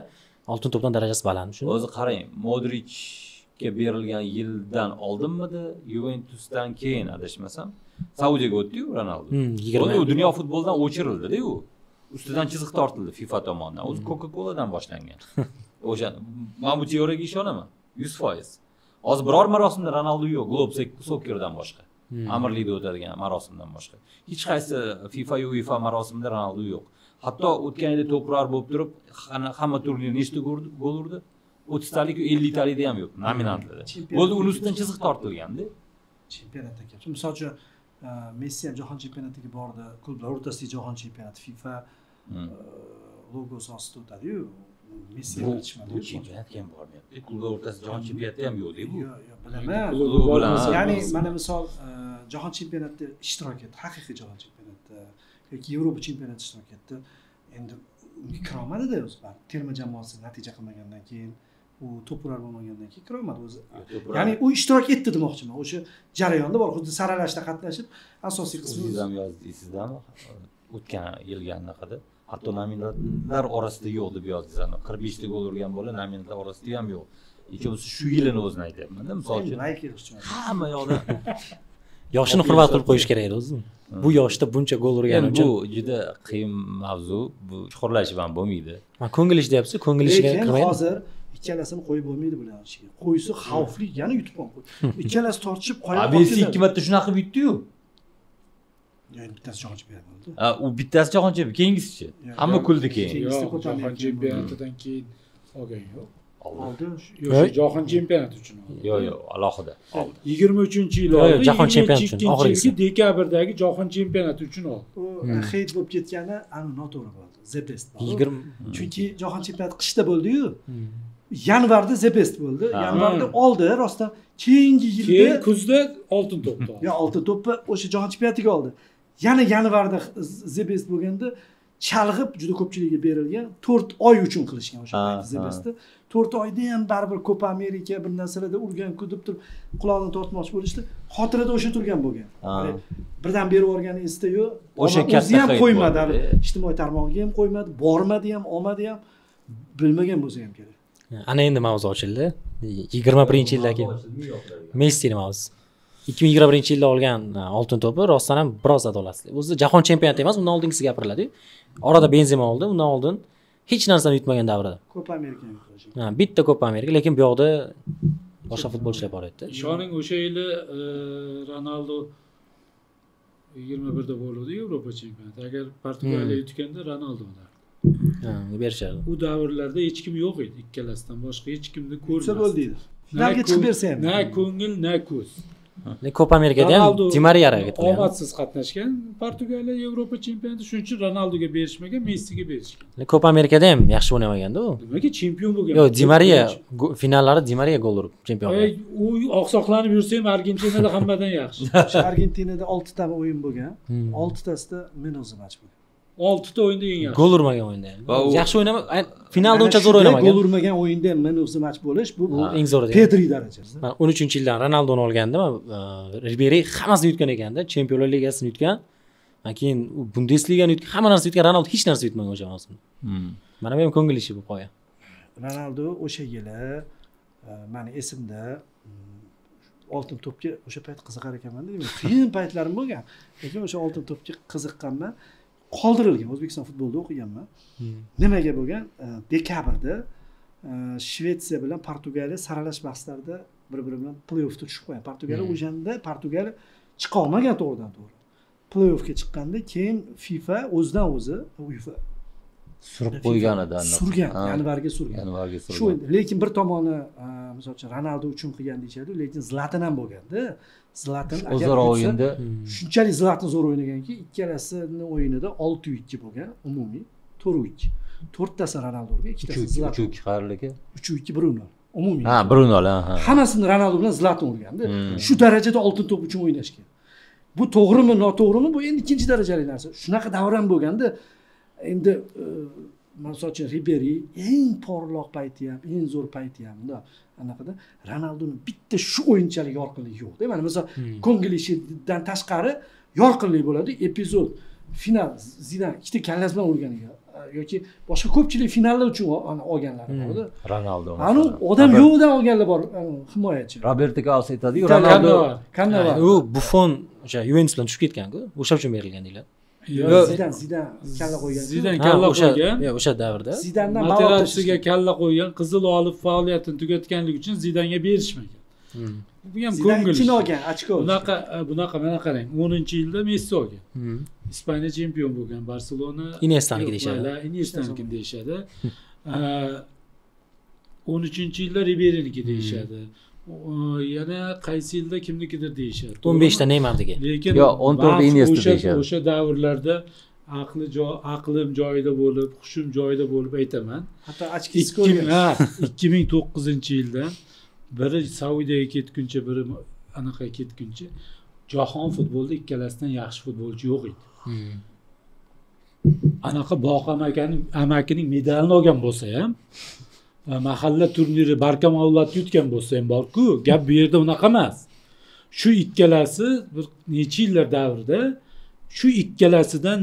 oltin to'pdan darajasi baland. Shuni o'zi qarang, Modrichga berilgan yildan oldinmidi, Juventusdan keyin adashmasam, Saudiyaga o'tdi-yu Ronaldo. U dunyo futbolidan o'chirildi-da u. Ustidan chiziq tortildi FIFA tomonidan. O'zi Coca-Cola'dan boshlangan. O'sha men bu teoriyaga ishonaman 100%. Hozir biror marosimda Ronaldo yo'q, Globe Soccer'dan boshqa. Amirlikda o'tadigan marosimdan boshqa. Hech qaysi FIFA UEFA marosimida Ronaldo yo'q. Hatto o'tgan yili to'prar bo'lib turib, hamma turnir nechta gol urdi? 30 talik, 50 talikda ham yo'q, nominantlarda. Bo'ldi, uni ustidan chiziq tortilganda. Chempionatda keldi. Misol uchun Messi ham jahon chempionatiga bordi, klublar o'rtasidagi jahon chempionati FIFA logosi ostida o'tadi-yu. Messi chiqmadi. Bu chempionatga ham bormayapti. Klublar o'rtasida jahon chempionati ham yo'q-da bu. Yo'q, yo'q, bilaman. Ya'ni mana misol jahon chempionatida ishtirok etdi, haqiqiy jahon chempionatida yoki Yevropa chempionatida ishtirok etdi. Endi unga kira olmadi-da o'zi baribir. Terma jamoasi natija qilmagandan keyin, u to'p urar bo'lmagandan keyin kira olmadi o'zi. Ya'ni u ishtirok etdi demoqchiman. O'sha jarayonda bor, xuddi saralashda qatnashib, asosiy qismi o'zingiz ham yozdingiz, sizdanmi? O'tgan yilgi anaqada hatto nominantlar orasida yo'q deb yozdingiz. 45 ta gol urgan bola nominantlar orasida ham yo'q. Hech bo'lmasa shu yilini o'zini aytyapman-da, misol uchun. Hamma yoqda yoshini hurmat qilib qo'yish kerak edi o'zi. Bu yoshda buncha gol urgani uchun bu juda qiyin mavzu, bu chuqurlashib ham bo'lmaydi. Men ko'ngil ish deyapsiz, ko'ngil ishiga kirmaydi. Hozir ikkalasini qo'yib bo'lmaydi bularning ichiga. Qo'ysa xavfli, yana yutib ham qo'ydi. Ikkalasi tortishib qo'yib qoldi. Messi ikki marta shunaqa qilib yutdi-yu. Ya'ni bittasi jahon chempionati bo'ldi. Ha, u bittasi jahon chempionati, keyingisichi. Hamma kuldi keyin. Jahon chempionatidan keyin olgan yo'q. Oldi. Yo'q, jahon chempionati uchun oldi. Yo'q, yo'q, alohida oldi. 23-yil oldi. Jahon chempionati uchun, oxirgisi. Dekabrdagi jahon chempionati uchun oldi. U heyt bo'lib ketgani ana noto'g'ri bo'ldi. The best. Chunki jahon chempionati qishda bo'ldi-yu. Yanvarda The best bo'ldi. Yanvarda oldi, rostdan keyingi yilda keyin kuzda oltin to'pni oldi. Yo, oltin to'pni o'sha jahon chempionatiga oldi. Yana yanvarda The best bo'lganda chalg'ib juda ko'pchilikka berilgan 4 oy uchun qilishgan o'sha paytda The bestni. 4 oyda ham baribir Copa Amerika bir narsalarda urgan kudib turib quloqni tortmoqchi bo'lishdi. Xotirada o'sha turgan bo'lgan. Birdan berib yuborgani esda yo'q. O'sha o'zi ham qo'ymadi, ijtimoiy tarmog'iga ham qo'ymadi, bormadi ham, olmadi ham, bilmagan bo'lsa ham kerak. Ana endi mavzu ochildi. 21-yildagi Messining mavzusi. 2021-yilda olgan oltin to'pi rostdan ham biroz adolatsizlik. O'zi jahon chempionati emas, undan oldingisi gapiriladi-yu. Orada Benzema oldi, undan oldin hech narsani yutmagan davrida. Copa Amerikani yutdi. Ha, bitta Copa Amerika, lekin bu yoqda boshqa futbolchilar bor edi. Ishoning o'sha yili Ronaldo 21da bo'ldi Yevropa chempionati. Agar Portugaliya yutganda Ronaldo olardi. Ha, berishardi. U davrlarda hech kim yo'q edi, ikkalasidan boshqa hech kimni ko'rmasdi. Bo'ldi edi. Finalga chiqib bersa ham. Na ko'ngil, na ko'z. Copa Amerikada ham Di Maria raqib qilgan. Omadsiz qatnashgan Portugaliya Yevropa chempionati, shuning uchun Ronaldoga berishmagan, Messiga berishgan. Copa Amerikada ham yaxshi o'ynamaganda u. Nimaga chempion bo'lgan? Yo'q, Di Maria finallarda Di Maria gol urib chempion bo'lgan. U oqsoqlanib yursa ham Argentinada hammadan yaxshi. O'sha Argentinada 6 ta o'yin bo'lgan. 6 tasida man of the match bo'lgan. 6 ta o'yinda eng yaxshi. Gol urmagan o'yinda ham. Yaxshi o'ynamagan, finalda uncha zo'r o'ynamagan. Gol urmagan o'yinda ham man of the match bo'lish bu eng zo'ri. Pedri darajasida. Man 13-yildan Ronaldoni olganda, Riberi hammasini yutgan ekanda, Chempionlar Ligasini yutgan. Keyin Bundesligani yutgan, hamma narsa yutgan, Ronaldo hech narsa yutmagan o'sha mavsumda. Mana bu ham ko'ngil ishi bo'lib qolgan. Ronaldo o'sha yili meni esimda oltin to'pga o'sha payt qiziqar ekanman deyman. Qiyin paytlarim bo'lgan, lekin o'sha oltin to'pga qiziqqanman. Qoldirilgan, O'zbekiston futbolida o'qiganman. Nimaga bo'lgan? Dekabrda Shvetsiya bilan Portugaliya saralash bahslarida bir-biri bilan play-offga tushib qo'ygan. Portugaliya o'shanda Portugaliya chiqa olmagan to'g'ridan to'g'ri. Play-offga chiqqanda keyin FIFA o'zidan o'zi UEFA surib qo'ygan edi, surgan, yanvarga surgan. Yanvarga surgan. Shu lekin bir tomoni misol uchun Ronaldo uchun qilgan deyishadi, lekin Zlatan ham bo'lganda. Zlatan o'zaro o'yinda shunchalik Zlatan zo'r o'ynaganki, ikkalasini o'yinida 6-2 bo'lgan, umumiy 4-2. To'rttasi Ronaldo urgan, ikkitasi Zlatan. 3-2 qayerligi? 3-2 1-0. Umumiy. Ha, 1-0, ha. Hammasini Ronaldo bilan Zlatan urganda. Shu darajada oltin to'p uchun o'ynashgan. Bu to'g'rimi, noto'g'rimi? Bu endi ikkinchi darajali narsa. Shunaqa davr ham bo'lganda, endi misol uchun Riberi eng porloq payti ham, eng zo'r payti ham unda anaqada Ronaldoning bitta shu o'yinchalik yorqinligi yo'q-da. Mana masalan, ko'ngil ishidan tashqari yorqinlik bo'ladi. Epizod final Zidan ikkita kallasi bilan urganiga yoki boshqa ko'pchilik finallar uchun olganlari bor-da. Ronaldo. Anu odam yo'qdan olganlar bor, himoyachi. Roberto Carlos aytadi-yu, Ronaldo Cannavaro. U Buffon o'sha Juventus bilan tushib ketgan-ku, o'sha uchun berilgan deyiladi. Zidan kalla qo'ygan. Zidan kalla qo'ygan. Yo'q, o'sha davrda. Zidandan Materazziga kalla qo'ygan, qizil olib faoliyatini tugatganligi uchun Zidanga berishmagan. Bu ham ko'ngil. Zidan olgan, ochko. Bunaqa mana qarang, 10-yilda Messi olgan. Ispaniya chempion bo'lgan, Barselona Iniestaniki deyishadi. Iniestaniki deyishadi. 13-yilda Riberiniki deyishadi. Yana qaysi yilda kimnikidir deyishadi. 15 ta Neymarniki. Lekin yo'q, 14 Iniesta deyishadi. O'sha davrlarda aqlim joyida bo'lib, hushim joyida bo'lib aytaman. Hatto ochkisi ko'rgan. 2009-yilda biri Saudiyaga ketguncha, biri anaqa ketguncha jahon futbolida ikkalasidan yaxshi futbolchi yo'q edi. Anaqa Boq amakining medalini olgan bo'lsa ham, mahalla turniri Barkamollatni yutgan bo'lsa ham bor-ku, gap bu yerda unaqa emas. Shu ikkalasi bir necha yillar davrida shu ikkalasidan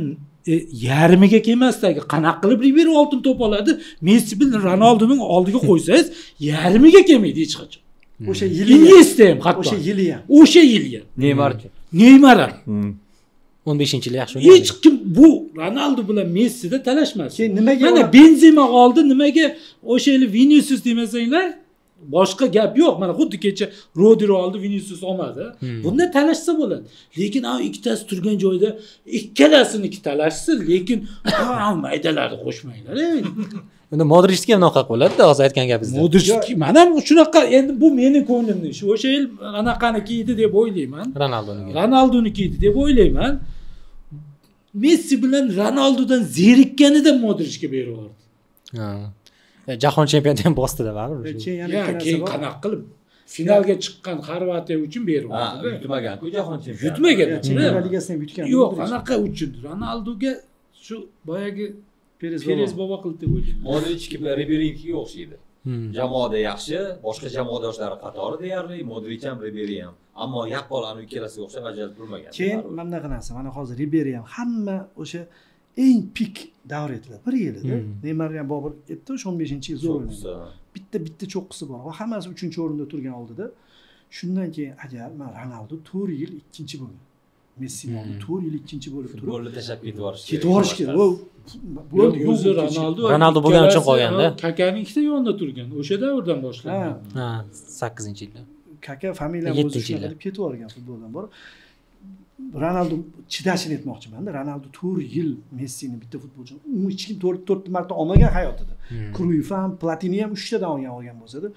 yarmiga kelmasdagi qanaqa qilib Riberi oltin to'p oladi, Messi bilan Ronaldoning oldiga qo'ysangiz yarmiga kelmaydi hech qachon. O'sha yili Iniesta ham hatto. O'sha yili ham. O'sha yili ham. Neymarchi. Neymar ham. 15-yil yaxshi o'ynadi. Hech kim bu Ronaldo bilan Messida talashmas. Keyin nimaga mana Benzema oldi, nimaga o'sha yili Vinicius demasanglar, boshqa gap yo'q. Mana xuddi kecha Rodri oldi, Vinicius olmadi. Bunda talashsa bo'ladi. Lekin a ikkitasi turgan joyda ikkalasiniki talashsin, lekin maydalarni qo'shmanglar. Unda Modricga ham nohaq bo'ladi-da, hozir aytgan gapingizda. Modric mana shunaqa, endi bu mening ko'nglimning ishi. O'sha yil anaqani kiydi deb o'ylayman. Ronaldoniki. Ronaldoni kiydi deb o'ylayman. Messi bilan Ronaldodan zerikkanida Modricga berib yubordi. Ha. Jahon chempionati ham bosdi-da baribir. Keyin qanaqa qilib finalga chiqqan Xorvatiya uchun berib yubordi. Yutmagan-ku jahon chempionati. Yutmagan. Chempionlar ligasini ham yutgan. Yo'q, anaqa uchun Ronaldoga shu boyagi Perez bobo qildi deb o'ylayman. Modric Riberiga o'xshaydi. Jamoada yaxshi, boshqa jamoadoshlari qatori deyarli, Modric ham, Riberi ham. Ammo yaqqol anu ikkalasiga o'xshab ajralib turmagan. Keyin mana bunaqa narsa, mana hozir Riberi ham hamma o'sha eng pik davr edilar. Bir yilida Neymar ham Bobur aytdi, o'sha 15-yil zo'r o'ynadi. Bitta cho'qqisi bor va hammasi 3-o'rinda turgan oldida. Shundan keyin agar mana Ronaldo 4 yil ikkinchi bo'lgan. Messi 4 yil ikkinchi bo'lib turib, futbolni tashlab ketib yuborish kerak. Ketib yuborish kerak. Bo'ldi, o'zi Ronaldo bo'lgani uchun qolganda. Kakaning ikkita yonida turgan. O'sha davrdan boshlangan. Ha, 8-yilda. Kaka familiyam o'zi shunaqa deb ketib yuborgan futboldan borib. Ronaldo chidashini aytmoqchiman-da. Ronaldo 4 yil Messini bitta futbolchi, u hech kim 4 marta olmagan hayotida. Cruyff ham, Platini ham 3 tadan olgan bo'lsa-da,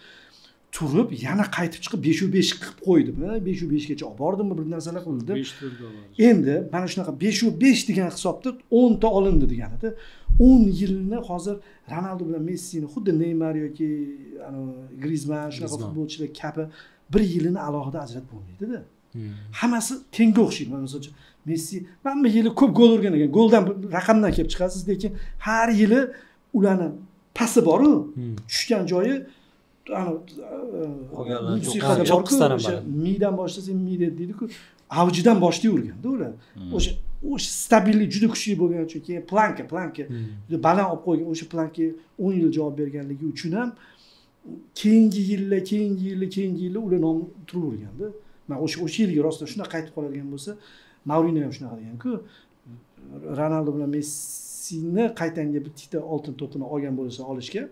turib yana qaytib chiqib 5-5 qilib qo'ydi. 5-5 gacha olib bordimi, bir narsalar qildi. 5-4 Endi mana shunaqa 5-5 degan hisobda 10 ta olindi deganida 10 yilni hozir Ronaldo bilan Messini xuddi Neymar yoki Griezmann shunaqa futbolchilar kabi bir yilini alohida ajratib bo'lmaydi-da. Hammasi tengga o'xshaydi. Mana masalan, Messi hamma yili ko'p gol urgan ekan. Goldan raqamdan kelib chiqasiz, lekin har yili ularni pasi bor-u, tushgan joyi ana musiqada bor-ku, o'sha miydan boshlasa miyda deydi-ku, avjidan boshlayverganda ular. O'sha stabillik juda kuchli bo'lgani uchun, keyin planka juda baland olib qo'ygan, o'sha planka 10 yil javob berganligi uchun ham keyingi yillar ular nom turaverganda. Men o'sha yilga rostdan shunaqa qaytib qoladigan bo'lsa, Mourinho ham shunaqa degan-ku. Ronaldo bilan Messini qaytanga bitta oltin to'pini olgan bo'lsa olishga,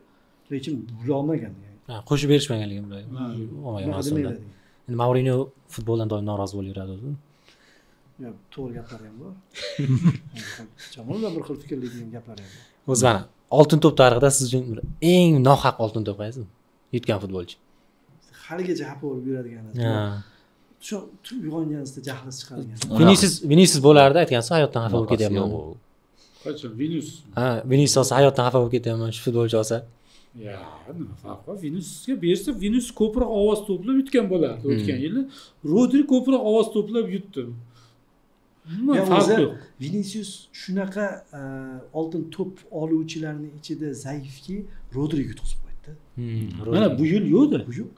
lekin bo'lmagan degan. Ha, qo'shib berishmaganligi olmagan. Endi Mourinho futboldan doim norozi bo'lib yuradi o'zi. Yo'q, to'g'ri gaplari ham bor. Jamol bilan bir xil fikrlaydigan gaplari ham bor. O'zi mana oltin to'p tarixida siz uchun eng nohaq oltin to'p qaysi? Yutgan futbolchi. Haligacha xafa bo'lib yuradigan. Shu uyg'onganingizda jahlingiz chiqadigan. Vinicius bo'lardi aytgansiz, hayotdan xafa bo'lib ketyapman. Qachon Vinicius? Ha, Vinicius olsa hayotdan xafa bo'lib ketyapman, shu futbolchi olsa. Ya, nima farqi bor? Viniciusga bersa, Vinicius ko'proq ovoz to'plab yutgan bo'lardi o'tgan yili. Rodri ko'proq ovoz to'plab yutdi. Nima farqi yo'q. Vinicius shunaqa oltin to'p oluvchilarning ichida zaifki, Rodri yutqizib qo'ydi. Mana bu yil yo'qdi. Bu yil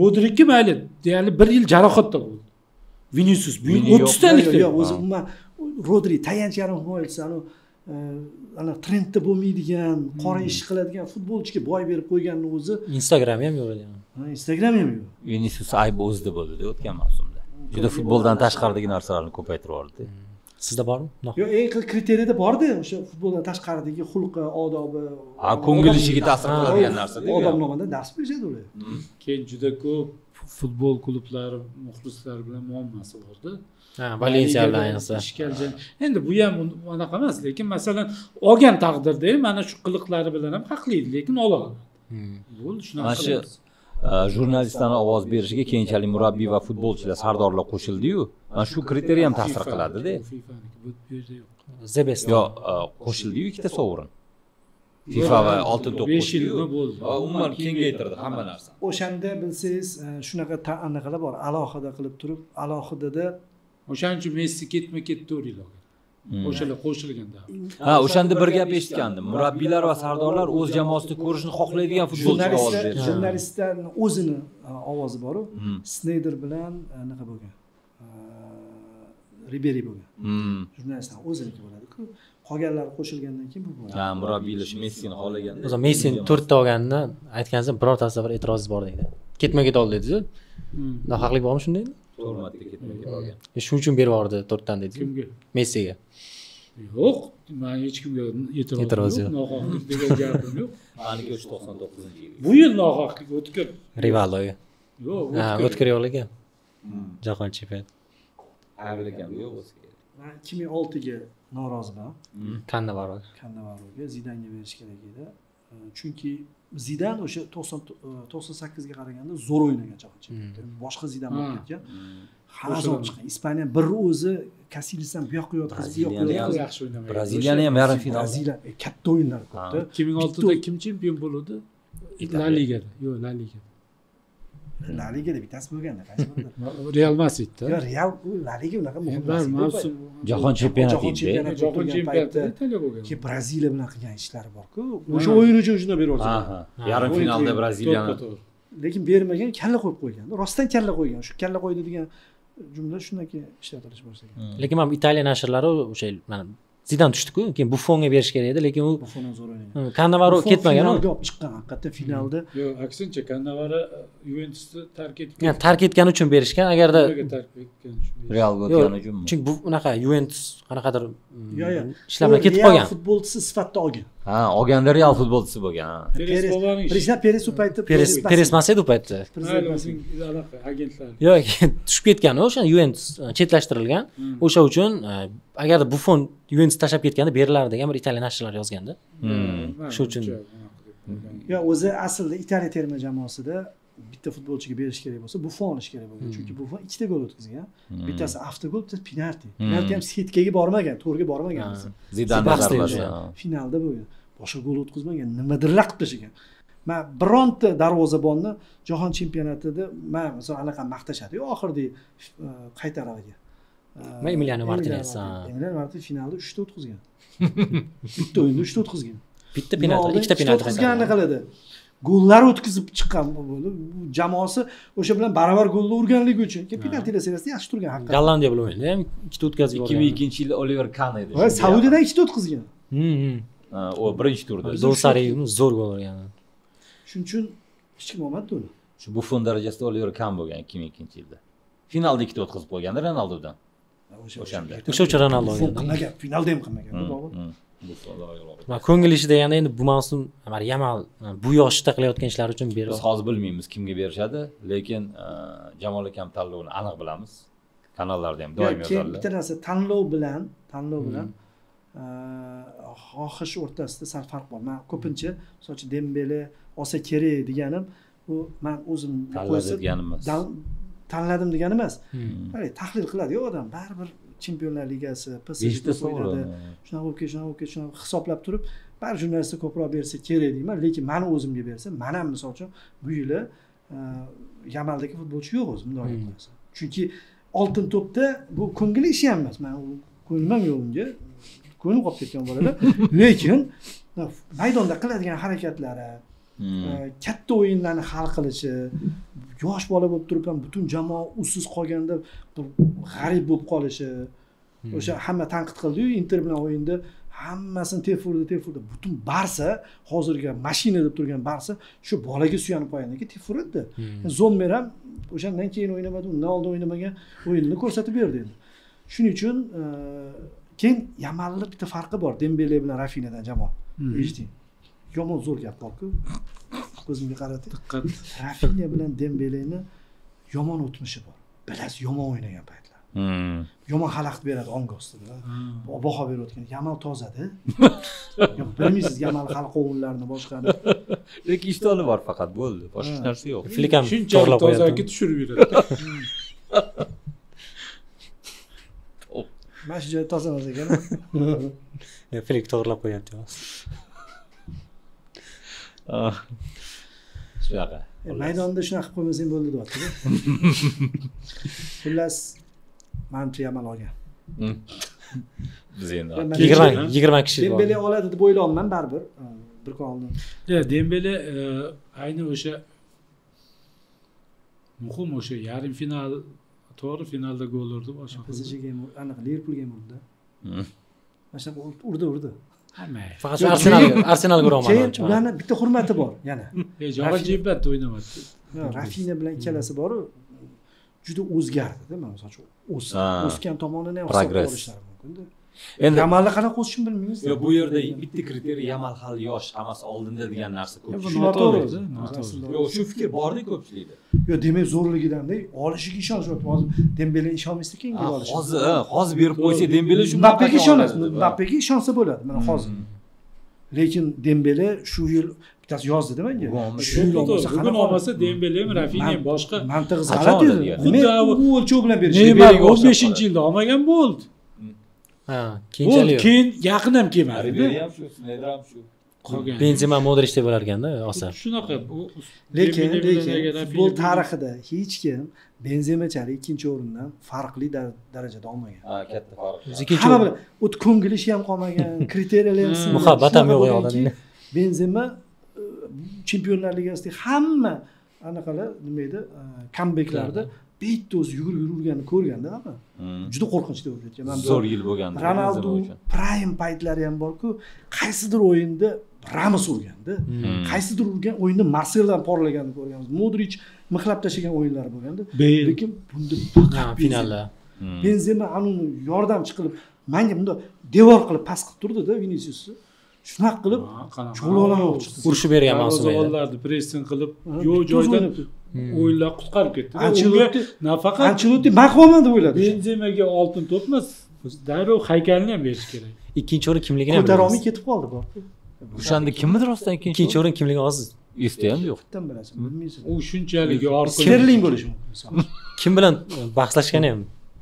Rodriki mayli, deyarli bir yil jarohatda bo'ldi. Vinicius bu yil 30 talikda. Yo'q, o'zi umuman Rodri tayanch yarim himoyachisi, ana trendda bo'lmaydigan, qora ish qiladigan futbolchiga boy berib qo'yganini o'zi Instagram ham yo'q edi. Ha, Instagram ham yo'q. Vinicius aybi o'zida bo'ldi o'tgan mavsumda. Juda futboldan tashqaridagi narsalarni ko'paytirib yubordi. Sizda bormi? Yo'q, eng qiziq kriteriyada bordi, o'sha futboldan tashqaridagi xulqi, odobi, ha, ko'ngil ishiga ta'sir qiladigan narsa-da. Odobnomadan dars berishadi ular. Keyin juda ko'p futbol klublari muxlislari bilan muammosi bordi. Ha, Valensiya bilan ayniqsa. Ishkaljan. Endi bu ham anaqa emas, lekin masalan olgan taqdirda mana shu qiliqlari bilan ham haqli edi, lekin ola olmadi. Bo'ldi, shunaqa qilamiz. Jurnalistlarning ovoz berishiga keyinchalik murabbiy va futbolchilar, sardorlar qo'shildi-yu. Mana shu kriteriya ham ta'sir qiladi-da. FIFAniki bu yerda yo'q. The best. Yo'q, qo'shildi-yu ikkita sovrin. FIFA va oltin to'p 5 yilmi bo'ldi. Umuman kengaytirdi hamma narsa. O'shanda bilsangiz, shunaqa anaqalar bor, alohida qilib turib, alohidada o'shaning uchun Messi ketma-ket 4 yil olgan. O'shalar qo'shilganda. Ha, o'shanda bir gap eshitgandim. Murabbiylar va sardorlar o'z jamoasida ko'rishni xohlaydigan futbolchiga ovoz berdi. Jurnalistlarning o'zini ovozi bor-u. Sneyder bilan anaqa bo'lgan. Riberi bo'lgan. Jurnalistlar o'ziniki bo'ladi-ku. Qolganlar qo'shilgandan keyin bu bo'ladi. Ha, murabbiylar Messini xohlaganda. O'zi Messini 4 ta olganini aytganingizda birortasida bir e'tirozingiz bor deydi. Ketma-ket oldi dedingiz-ku. Nohaqlik bormi shunda endi? 4 marta ketma-ket olgan. Shuning uchun berib yubordi 4 tan dedingiz. Kimga? Messiga. Yo'q, men hech kimga e'tiroz yo'q. Nohaqlik degan gapim yo'q. Maniki 99-yil. Bu yil nohaqlik o'tkir. Rivaldoga. Yo'q, o'tkir yo'q lekin. Jahon chempionati. Ayriliq ham yo'q bo'lsa kerak. Men 2006 ga noroziman. Cannavaro. Cannavaroga Zidanga berish kerak edi. Chunki Zidan o'sha 98 ga qaraganda zo'r o'ynagan jahon chempionatida. Boshqa Zidan bo'lib ketgan. Hammasi olib chiqqan. Ispaniya bir o'zi Casillas ham bu yoqqa yotqizib, bu yoqqa yotqizib yaxshi o'ynamagan. Braziliyani ham yarim final. Braziliya katta o'yinlar ko'pda. 2006 da kim chempion bo'ldi? La Ligada. Yo'q, La Ligada. La Ligada bittasi bo'lganda, qaysi birida? Real Madridda. Yo'q, Real La Liga unaqa muhim emas. Mavsum Jahon chempionati edi. Jahon chempionati Italiya bo'lgan. Keyin Braziliya bilan qilgan ishlari bor-ku. O'sha o'yin uchun shunda berib yuborsa. Ha, yarim finalda Braziliyani. Lekin bermagan, kalla qo'yib qo'ygan. Rostdan kalla qo'ygan. Shu kalla qo'ydi degan jumla shundan keyin ishlatilish boshlagan. Lekin mana Italiya nashrlari o'sha mana Zidan tushdi-ku, keyin Buffonga berish kerak edi, lekin u Buffon ham zo'r o'ynagan. Cannavaro ketmagan, finalga olib chiqqan, haqiqatda finalda. Yo'q, aksincha Cannavaro Juventusni tark etgan. Ya'ni tark etgani uchun berishgan, agarda tark etgani uchun. Realga o'tgani uchunmi? Chunki bu unaqa Juventus qanaqadir ishlar bilan ketib qolgan. Real futbolchisi sifatida olgan. Ha, olganda Real futbolchisi bo'lgan. Peres bolaning ishi. Prezident Peres u paytda Peres emas edi u paytda. Prezident agentlar. Yo'q, tushib ketgan o'sha Juventus chetlashtirilgan. O'sha uchun agarda Buffon Juventus tashlab ketganda berilardi degan bir Italiya nashrlari yozganda. Shu uchun. Yo, o'zi aslida Italiya terma jamoasida bitta futbolchiga berish kerak bo'lsa, Buffon olish kerak bo'lgan. Chunki Buffon ikkita gol o'tkazgan. Bittasi avtogol, bittasi penalti. Penalti ham setkaga bormagan, to'rga bormagan. Zidan zarbasi. Finalda bo'lgan. Boshqa gol o'tkazmagan, nimadirlar qilib tashlagan. Men bironta darvozabonni jahon chempionatida men masalan anaqa maqtashadi-yu, oxirgi qaytaradigan. Emiliano Martinez. Emiliano Martinez finalda 3 ta o'tkazgan. Bitta o'yinda 3 ta o'tkazgan. Bitta penalti, ikkita penalti o'tkazganini qiladi. Gollar o'tkazib chiqqan bo'ldi. Jamoasi o'sha bilan baravar gollar urganligi uchun penaltilar seriyasida yaxshi turgan haqiqatan. Gollandiya bilan o'yinda ham ikkita o'tkazib yuborgan. 2002-yilda Oliver Kahn edi. Va Saudiyadan ikkita o'tkazgan. O birinchi turda. Do'sari zo'r gol urgan. Shuning uchun hech kim olmadi uni. Shu Buffon darajasida Oliver Kahn bo'lgan 2002-yilda. Finalda ikkita o'tkazib qo'yganda Ronaldodan. O'shanda. O'sha uchun Ronaldo olgan. Qilmagan, finalda ham qilmagan, to'g'ri. Ma ko'ngil ishi deganda endi bu mavsum Yamal bu yoshda qilayotgan ishlari uchun berib. Biz hozir bilmaymiz kimga berishadi, lekin Jamol akam tanlovini aniq bilamiz. Kanallarda ham doim yozadilar. Bitta narsa tanlov bilan xohish o'rtasida sal farq bor. Men ko'pincha, misol uchun Dembele olsa kerak deganim, u men o'zim tanladim deganim emas. Tanladim degani emas. Hali tahlil qiladi-yu odam, baribir Chempionlar Ligasi, PSG o'ynadi. Shunaqa bo'lib ketdi, shunaqa bo'lib ketdi, shunaqa hisoblab turib, baribir jurnalistga ko'proq bersa kerak deyman, lekin meni o'zimga bersa, men ham misol uchun bu yili Yamaldagi futbolchi yo'q o'zi bunday olib qarasa. Chunki oltin to'pda bu ko'ngil ishi ham emas. Men ko'nglim ham yo'q unga. Ko'nglim qolib ketgan bolalar. Lekin maydonda qiladigan harakatlari, katta o'yinlarni hal qilishi, yosh bola bo'lib turib ham butun jamoa usiz qolganda bir g'arib bo'lib qolishi, o'sha hamma tanqid qildi-yu Inter bilan o'yinda hammasini tefurdi. Butun Barsa, hozirgi mashina deb turgan Barsa shu bolaga suyanib qo'ygandan keyin tefurdi. Zommer ham o'shandan keyin o'ynamadi, undan oldin o'ynamagan o'yinini ko'rsatib berdi endi. Shuning uchun keyin Yamalning bitta farqi bor Dembele bilan Rafinadan jamoa. Eshiting. Yomon zo'r gap bor-ku. Ko'zimga qaradi. Diqqat. Rafinha bilan Dembeleni yomon o'tmishi bor. Bilasiz, yomon o'ynagan paytlar. Yomon xalaqit beradi ong ostida. Baho berayotgan Yamal tozada. Yo'q, bilmaysiz Yamal hali qovunlarni boshqani. Lekin ishtoni bor faqat, bo'ldi. Boshqa narsa yo'q. Flik ham shunchalik tozaki tushirib yuradi. Mana shu joy toza emas ekan. Flik to'g'rilab qo'yapti hozir. Shunaqa. Maydonda shunaqa qilib qo'ymasang bo'ldi deyapti-da. Xullas, manimcha Yamal olgan. Biz endi 20 kishi bor. Dembele oladi deb o'ylayapman baribir. Bir kun oldin. Ya Dembele ayni o'sha muhim o'sha yarim final, to'g'ri finalda gol urdi boshqa. PSG ga ham, aniq Liverpoolga ham urdi. Mana shunaqa urdi. Faqat Arsenalga ura olmadi. Keyin ularni bitta hurmati bor yana. Javob jibbat o'ynamadi. Rafinha bilan ikkalasi bor-u, juda o'zgardi-da, mana misol uchun o'sgan tomonini ham hisobga olishlari mumkin-da. Endi Yamalni qanaqa o'sishini bilmaymiz. Yo'q, bu yerda bitta kriteriy Yamal hali yosh, hammasi oldinda degan narsa ko'pchilik. Noto'g'ri. Yo'q, shu fikr bordi ko'pchilikda. Yo'q, demak zo'rligidan-da, olishiga ishonch yo'q. Hozir Dembele ishonmaysiz keyingi olishi. Hozir berib qo'ysa Dembele shu Mbappega ishonasiz. Mbappega ishonsa bo'ladi mana hozir. Lekin Dembele shu yil bittasi yozdi-da menga. Shu yil olmasa, bugun olmasa Dembele ham, Rafinha ham boshqa mantig'i g'alati edi. Xuddi u o'lchov bilan berish. Neymar 15-yilda olmagan bo'ldi. Ha, keyinchalik. Keyin yaqin ham kelmadi. Riberi ham shu, Snyder ham shu. Qolgan. Benzema Modricda bo'lar ekanda, olsa. Shunaqa bu lekin futbol tarixida hech kim Benzemachalik ikkinchi o'rindan farqli darajada olmagan. Ha, katta farq. Ikkinchi o'rin. O't ko'ngil ishi ham qolmagan, kriteriyalar ham singan. Muhabbat ham yo'q odamda. Benzema Chempionlar Ligasidagi hamma anaqalar nima edi, comebacklarda bitta o'zi yugurib yurganini ko'rganda hamma. Juda qo'rqinchli bo'lib ketgan. Men zo'r yil bo'lgandi. Ronaldo prime paytlari ham bor-ku, qaysidir o'yinda Ramos urganda, qaysidir urgan o'yinda Marselodan porlaganini ko'rganmiz. Modric mixlab tashlagan o'yinlar bo'lganda. Lekin bunda faqat finalda Benzema anuni yordamchi qilib, menga bunda devor qilib pas qilib turdi-da Viniciusni. Shunaqa qilib cho'loqlanib olib chiqdi. Urishib bergan mavsum edi. Darvozalarni pressing qilib, yo'q joydan o'yinlar qutqarib ketdi. Unga nafaqat Ancelotti men qilaman deb o'yladi. Benzemaga oltin to'p emas, darrov haykalni ham berish kerak. Ikkinchi o'rin kimligini ham ko'tara olmay ketib qoldi bor. O'shanda kimnidir rostdan ikkinchi o'rin kimligini hozir esda ham yo'q. Qatdan bilasiz, bilmaysiz. U shunchalik yorqin. Sterling bo'lishi mumkin misol. Kim bilan bahslashgani ham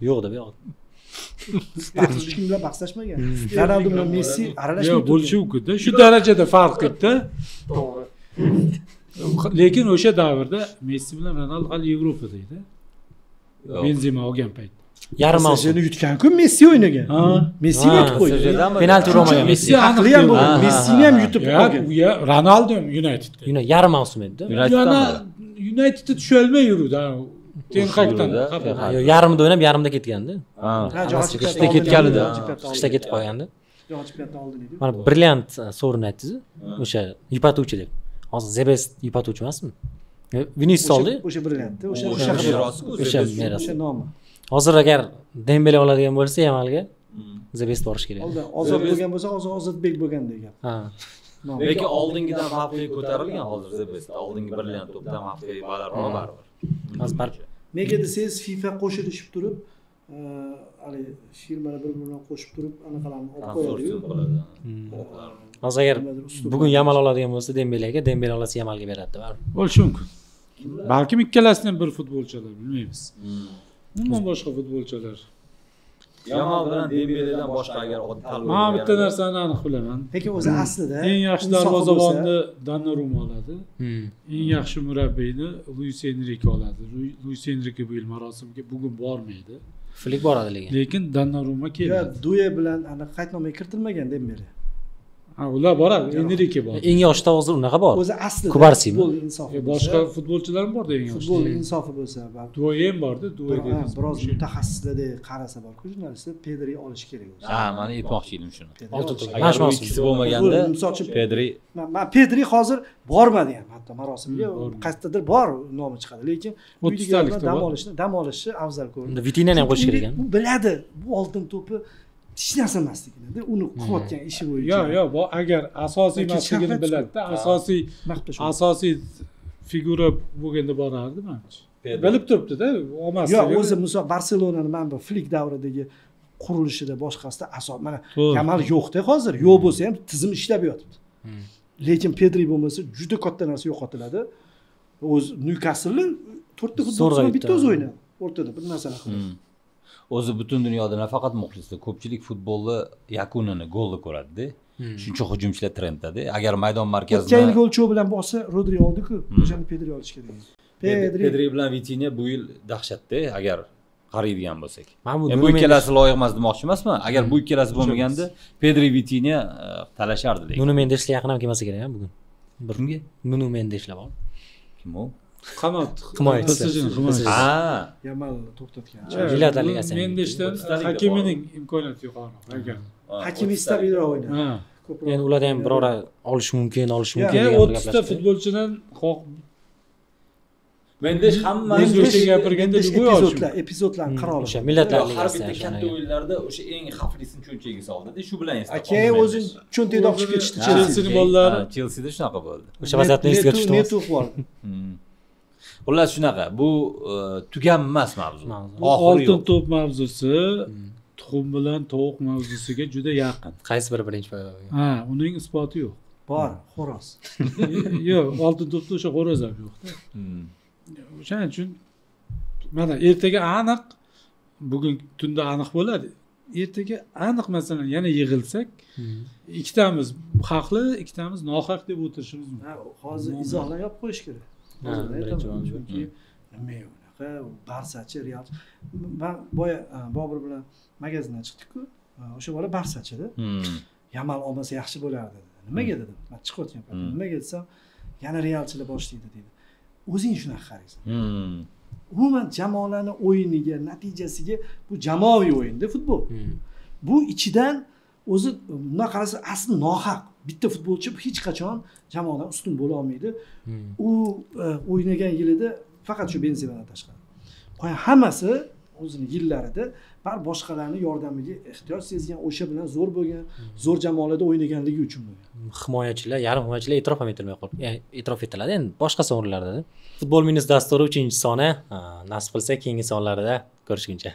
yo'q deb yo'q. Hech kim bilan bahslashmagan. Ronaldo bilan Messi aralashmay yo'q, bo'lishi mumkin-da. Shu darajada farq edi. To'g'ri. Lekin o'sha davrda Messi bilan Ronaldo hali Yevropada edi. Benzema olgan payt. Yarim mavsum. PSJni yutgan-ku Messi o'ynagan. Messini yutib qo'ydi. Penalti urolmagan Messi. Haqli ham bo'lgan. Messini ham yutib qolgan. U Ronaldo ham Unitedda. Yarim mavsum edi. Unitedda tusholmay yurdi. Ten Hagdan. Yarimda o'ynab, yarimda ketgandi. Qishda ketganida. Qishda ketib qolgandi. Mana brilliant sovrin aytdingiz, o'sha yupatuvchi deb. Hozir The Best yupatuvchi emasmi? Vinicius oldi. O'sha brilliantda, o'sha meros. O'sha nomi. Hozir agar Dembele oladigan bo'lsa, Yamalga The Best borish kerak. Oldin Ozod bo'lgan bo'lsa, hozir Ozodbek bo'lgan degan. Ha. Lekin oldingidan xavfli ko'tarilgan hozir The Best. Oldingi brilliant to'pdan xavfli balandroq baribir. Hozir baribir. Nega desangiz FIFA qo'shilishib turib, hali firmalar bir-biri bilan qo'shib turib anaqalarni olib qo'yadi-yu. Hozir agar bugun Yamal oladigan bo'lsa, Dembelega, Dembele olsa Yamalga beradi baribir. Bo'lishi mumkin. Balkim ikkalasini ham bir futbolchilar, bilmaymiz. Umuman boshqa futbolchilar. Yamal bilan Dembeledan boshqa agar tanlov. Men bitta narsani aniq bilaman. Lekin o'zi aslida eng yaxshi darvozabonni Donnarumma oladi. Eng yaxshi murabbiyni Luis Enrique oladi. Luis Enrique bu yil marosimga bugun bormaydi. Flik boradi lekin. Lekin Donnarumma keladi. Duye bilan aniq qaydnomaga kiritilmagan Dembele. Ha, ular boradi, Enrique bor. Eng yoshda hozir unaqa bor. O'zi aslida Kubarsimi? Futbol insofi. Boshqa futbolchilar ham borda eng yoshda. Futbol insofi bo'lsa, Duye ham borda, Duye dedingiz. Biroz mutaxassislardek qarasa bor-ku, jurnalistlar Pedri olish kerak o'zi. Ha, mana aytmoqchi edim shuni. Oltin to'p. Agar bu ikkisi bo'lmaganda Pedri, men Pedri hozir bormadi ham hatto marosimga, qayerdadir bor nomi chiqadi, lekin uydagilar dam olishni afzal ko'rdi. Unda Vitinani ham qo'shish kerak. U biladi, bu oltin to'pi hech narsa emasligini, uni qilayotgan ishi bo'yicha. Yo'q, yo'q, agar asosiy emasligini biladi-da, asosiy figura bo'lganda borardi manimcha. Bilib turibdi-da, olmasligi. Yo'q, o'zi misol Barselonani mana bu Flik davridagi qurilishida boshqasida asos mana Yamal yo'q-da hozir, yo'q bo'lsa ham tizim ishlab yotibdi. Lekin Pedri bo'lmasa juda katta narsa yo'qotiladi. O'zi Newcastle 4 ta futbolchi bitta o'zi o'ynadi. O'rtada bir narsani qiladi. O'zi butun dunyoda nafaqat muxlislar, ko'pchilik futbolni yakunini, golni ko'radi-da. Shuning uchun hujumchilar trendda-da. Agar maydon markazini o'tgan yil golchi bilan bo'lsa, Rodri oldi-ku, o'shani Pedri olish kerak. Pedri bilan Vitinha bu yil dahshatda, agar qaraydigan bo'lsak. Bu ikkalasi loyiq emas demoqchi emasman. Agar bu ikkalasi bo'lmaganda Pedri Vitinha talashardi lekin. Nuno Mendeslar yaqin ham kelmasa kerak bugun. Bir kimga? Nuno Mendeslar bor. Kim u? Qanot himoyachisi. Ha, Yamal to'xtatgan. Millatlar ligasi. Mendeshdan Hakimining imkoniyati yuqoriroq agar. Hakimi stabilroq o'ynadi. Ko'proq. Endi ularda ham birora olish mumkin, olish mumkin degan gaplar. 30 ta futbolchidan Mendesh hammani o'sha gapirganda epizodlar, epizodlarni qaror. O'sha Millatlar har ligasi. bitta katta o'yinlarda o'sha eng xavflisini cho'ntagiga soldi-da, shu bilan eslab. Keyin o'zi cho'ntagida olib chiqib ketishdi Chelseaning bolalari. Chelseada shunaqa bo'ldi. O'sha vaziyatni esga tushdi. Neto bo'ldi. Xullas shunaqa, bu tuganmas mavzu. Oltin to'p mavzusi tuxum bilan tovuq mavzusiga juda yaqin. Qaysi biri birinchi paydo bo'lgan? Ha, uning isboti yo'q. Bor, xo'roz. Yo'q, oltin to'pda o'sha xo'roz ham yo'q-da. O'shaning uchun mana ertaga aniq, bugun tunda aniq bo'ladi. Ertaga aniq masalan yana yig'ilsak, ikkitamiz haqli, ikkitamiz nohaq deb o'tirishimiz mumkin. Ha, hozir izohlar yopib qo'yish kerak. Chunki nima unaqa Barsachi, Real. Men boya Bobur bilan magazindan chiqdik-ku. O'sha bola Barsachida. Yamal olmasa yaxshi bo'lardi dedi. Nimaga dedim? Men chiqayotgan paytda nimaga desam, yana Realchilar boshlaydi dedi. O'zing shunaqa qaraysan. Umuman jamoalarning o'yiniga, natijasiga bu jamoaviy o'yinda futbol. Bu ichidan o'zi bundan qarasa asli nohaq. Bitta futbolchi hech qachon jamoadan ustun bo'la olmaydi. U o'ynagan yilida faqat shu Benzemadan tashqari. Qolgan hammasi o'zini yillarida bar boshqalarning yordamiga ehtiyoj sezgan, o'sha bilan zo'r bo'lgan, zo'r jamoalarda o'ynaganligi uchun bo'lgan. Himoyachilar, yarim himoyachilar e'tirof ham etilmay qoldi. Ya'ni e'tirof etiladi endi boshqa sovrinlarda. Futbol minus dasturi 3-soni, nasib qilsa keyingi sonlarda ko'rishguncha.